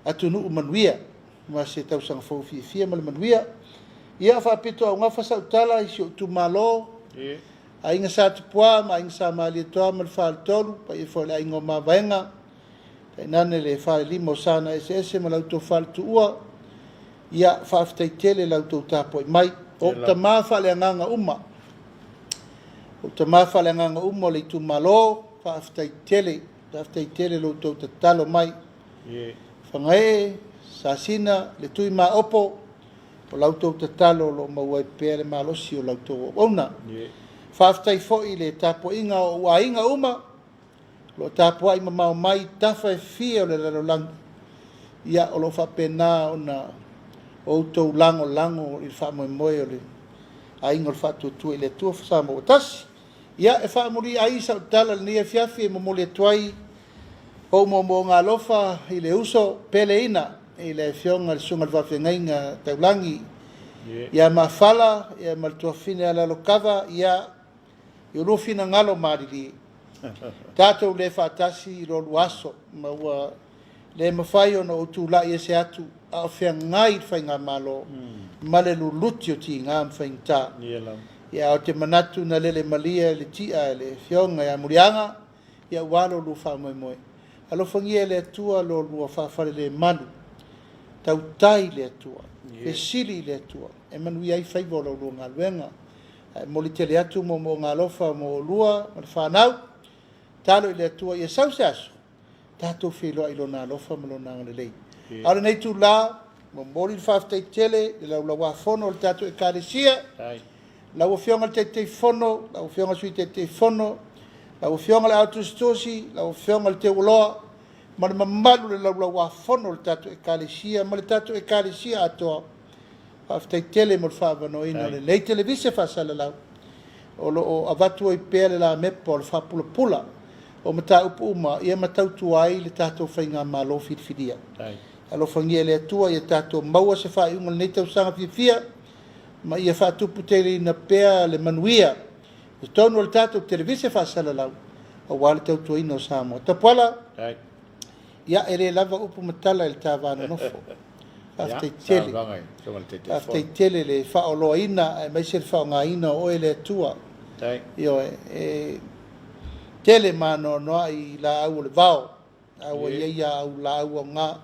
atunuu manuia ma se tausaga fou fiafia ma le manuia. Ia, faapitoaugafa sau tala i si ou itumalo, Aiga Sa Tupua ma Aiga Sa Malietoa ma le Faletolu, paia foi o le Aiga o Mavaega, tainane le Falelima o Sa na Eseese ma la outou Faletuua. Ia, faafetai tele i la outou tapuai mai. O ou tama faaleagaga uma, o ou tama faaleagaga uma o le itumalo, faafetai tele, faafetai tele i lo outou tatalo mai. Fagaee, Sasina, le Tui Maopo, o la outou tatalo o lo o maua ai pea le malosi o la outou auauna. Faafetai foi i le tapuaiga a ou aiga uma o lo o tapuai mamao mai i tafa e fia o le lalolagi, ia o lo o faapena ona outou lagolago i le faamoemoe o le Aiga o le Faatuatua i le Atua Samoa ua Tasi. Ia, e faamuliai sau tala i lenei afiafi e momoli atu ai ou moomooga alofa i le uso peleina i le afioga i le Susuga i le Faafeagaiga Taulagi ia Mafala ma le tuafafine ia Lalokava, ia i o lua finagalo malilie, tatou le faatasi i lo lua aso, ma ua le mafai ona ou tulai ese atu a o feagai le faigamalo ma le luluti o tiga ma faigata. Ia, ou te manatu na lele malie le ti'a e le afioga ia Muliaga, ia aua lo oulua faamoemoe. Alofagia e le Atua lo oulua faafalelemalu, tautai i le Atua, fesili i le Atua e manuia ai faiva o la oulua galuega. Ae momoli tele atu moomooga alofa mo oulua ma le fanau. Tatalo i le Atua ia sau se aso tatou feiloai i Lona alofa ma Lona agalelei. A o lenei itula, momoli le faafetai tele i le Laulau-a-Fono a le tatou Ekalesia, lau Afioga i le Taitaifono, lau Afioga i le Sui Taitaifono, lau Afioga i le Ao Tusitusi, lau Afioga i le Teuoloa ma le mamalu i le Laulau-a-Fono a le tatou Ekalesia ma le tatou Ekalesia atoa. Faafetai tele mo le faaavanoaina o lenei televise faasalalau o lo o avatu ai pea le lamepa o le faapulapula o mataupu uma ia ma tautua ai le tatou faigamalo filifilia. Alofagia e le Atua ia tatou maua se faaiuga o lenei tausaga fiafia ma ia faatuputeleina pea le manuia i totonu o le tatou televise faasalalau aua le tautuaina o Samoa. Tapuala, ia e le lava upu ma tala i le ta va nonofo. Faafetai tele. Faafetai tele le faaoloaina aemaise le faaaogaina o oe e le Atua. Ioe, e tele ma anoanoai laau o le vao, a ua i ai au laau aoga.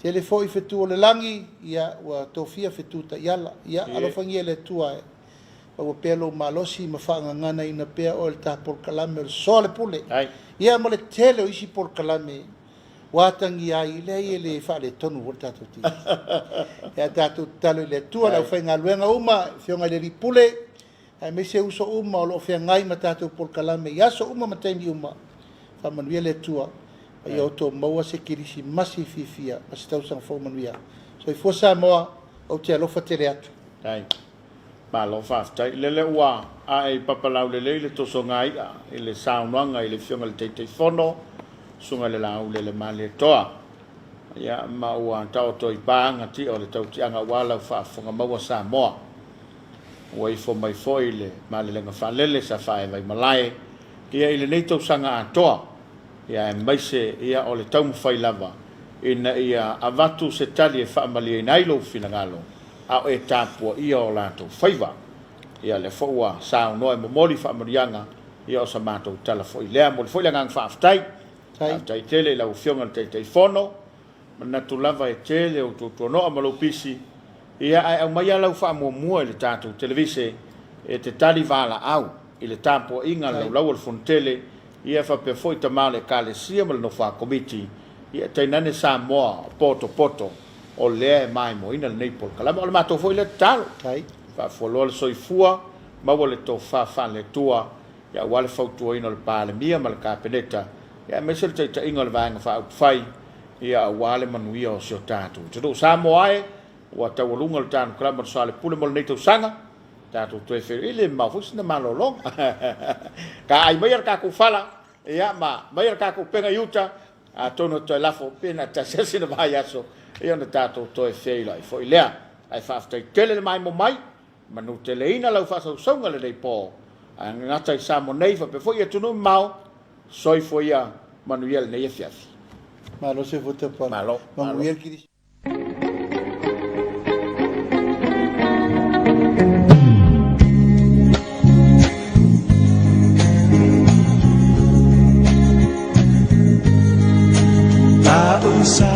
Tele foi fetu o le lagi, ia ua tofia fetu taiala. Ia alofagia e le Atua e maua pea lou malosi ma faagaganaina pea oe i le ta polokalame o le soalepule. Ia ma le tele o isi polokalame ua atagia ai, leai e le faaletonu foi le tatou TV. Ia tatou tatalo i le Atua, le aufaigaluega uma, Afioga i le Alii Pule, aemaise uso uma o lo o feagai ma tatou polokalame i aso uma ma taimi uma. Faamanuia le Atua, ma ia outou maua se Kerisimasi fiafia ma se tausaga fou manuia. Soifua Samoa, ou te alofa tele atu. Malo faafetai. Lele ua ae i papalaulelei le tosoga i'a i le saunoaga i le Afioga i le Taitaifono, Susuga i le Laaulele Malietoa. Ia, ma ua taoto i pa aga tia o le tautiaga aua lau faafofoga maua Samoa. Ua ifo mai foi le malelega faalele sa faaeva i malae ia i lenei tausaga atoa, ia aemaise ia o le taumafai lava ina ia avatu se tali e faamalieina ai lou finagalo a o e tapuaia o latou faiva. Ia lea foi ua saunoa e momoli faamanuiaga, ia o sa matou tala foi lea. Momoli foi le agaga faafetai. Faafetai tele i lau Afioga i le Taitaifono. Manatu lava e tele ou tuatuanoa ma lou pisi, ia ae aumai lava lau faamuamua i le tatou televise e te tali valaau i le tapuaiga a le laulau o le Fonotele, ia faapea foi tama o le Ekalesia ma le nofo a Komiti, ia tainane Samoa potopoto o lea e maimoaina lenei polokalame. O le matou foi lea tatalo, faafualoa le soifua, maua le tofa faale-Atua ia aua le fautuaina o le Palemia ma le Kapeneta, ia aemaise le taitaiga o le Vaega Faaupufai, ia aua le manuia o si o tatou atunuu. Samoa e, ua taualuga le tanu kalama o le Soalepule mo lenei tausaga, tatou toe feiloai, e le mamao foi sina malologa. Taai maia le tatou fala, ia ma maia le tatou pega i uta, atonu e toe lafo pe na tasi lava sina vaiaso, ia ona tatou toe feiloai foi lea. Ae faafetai tele le maimo mai, manuteleina lau faasausauga lenei po, ae gagata i Samoa nei faapea foi i atunuu mamao, soifua ia manuia lenei afiafi. Malo soifua tapuai. Malo. Manuia le Kirisi. Sa.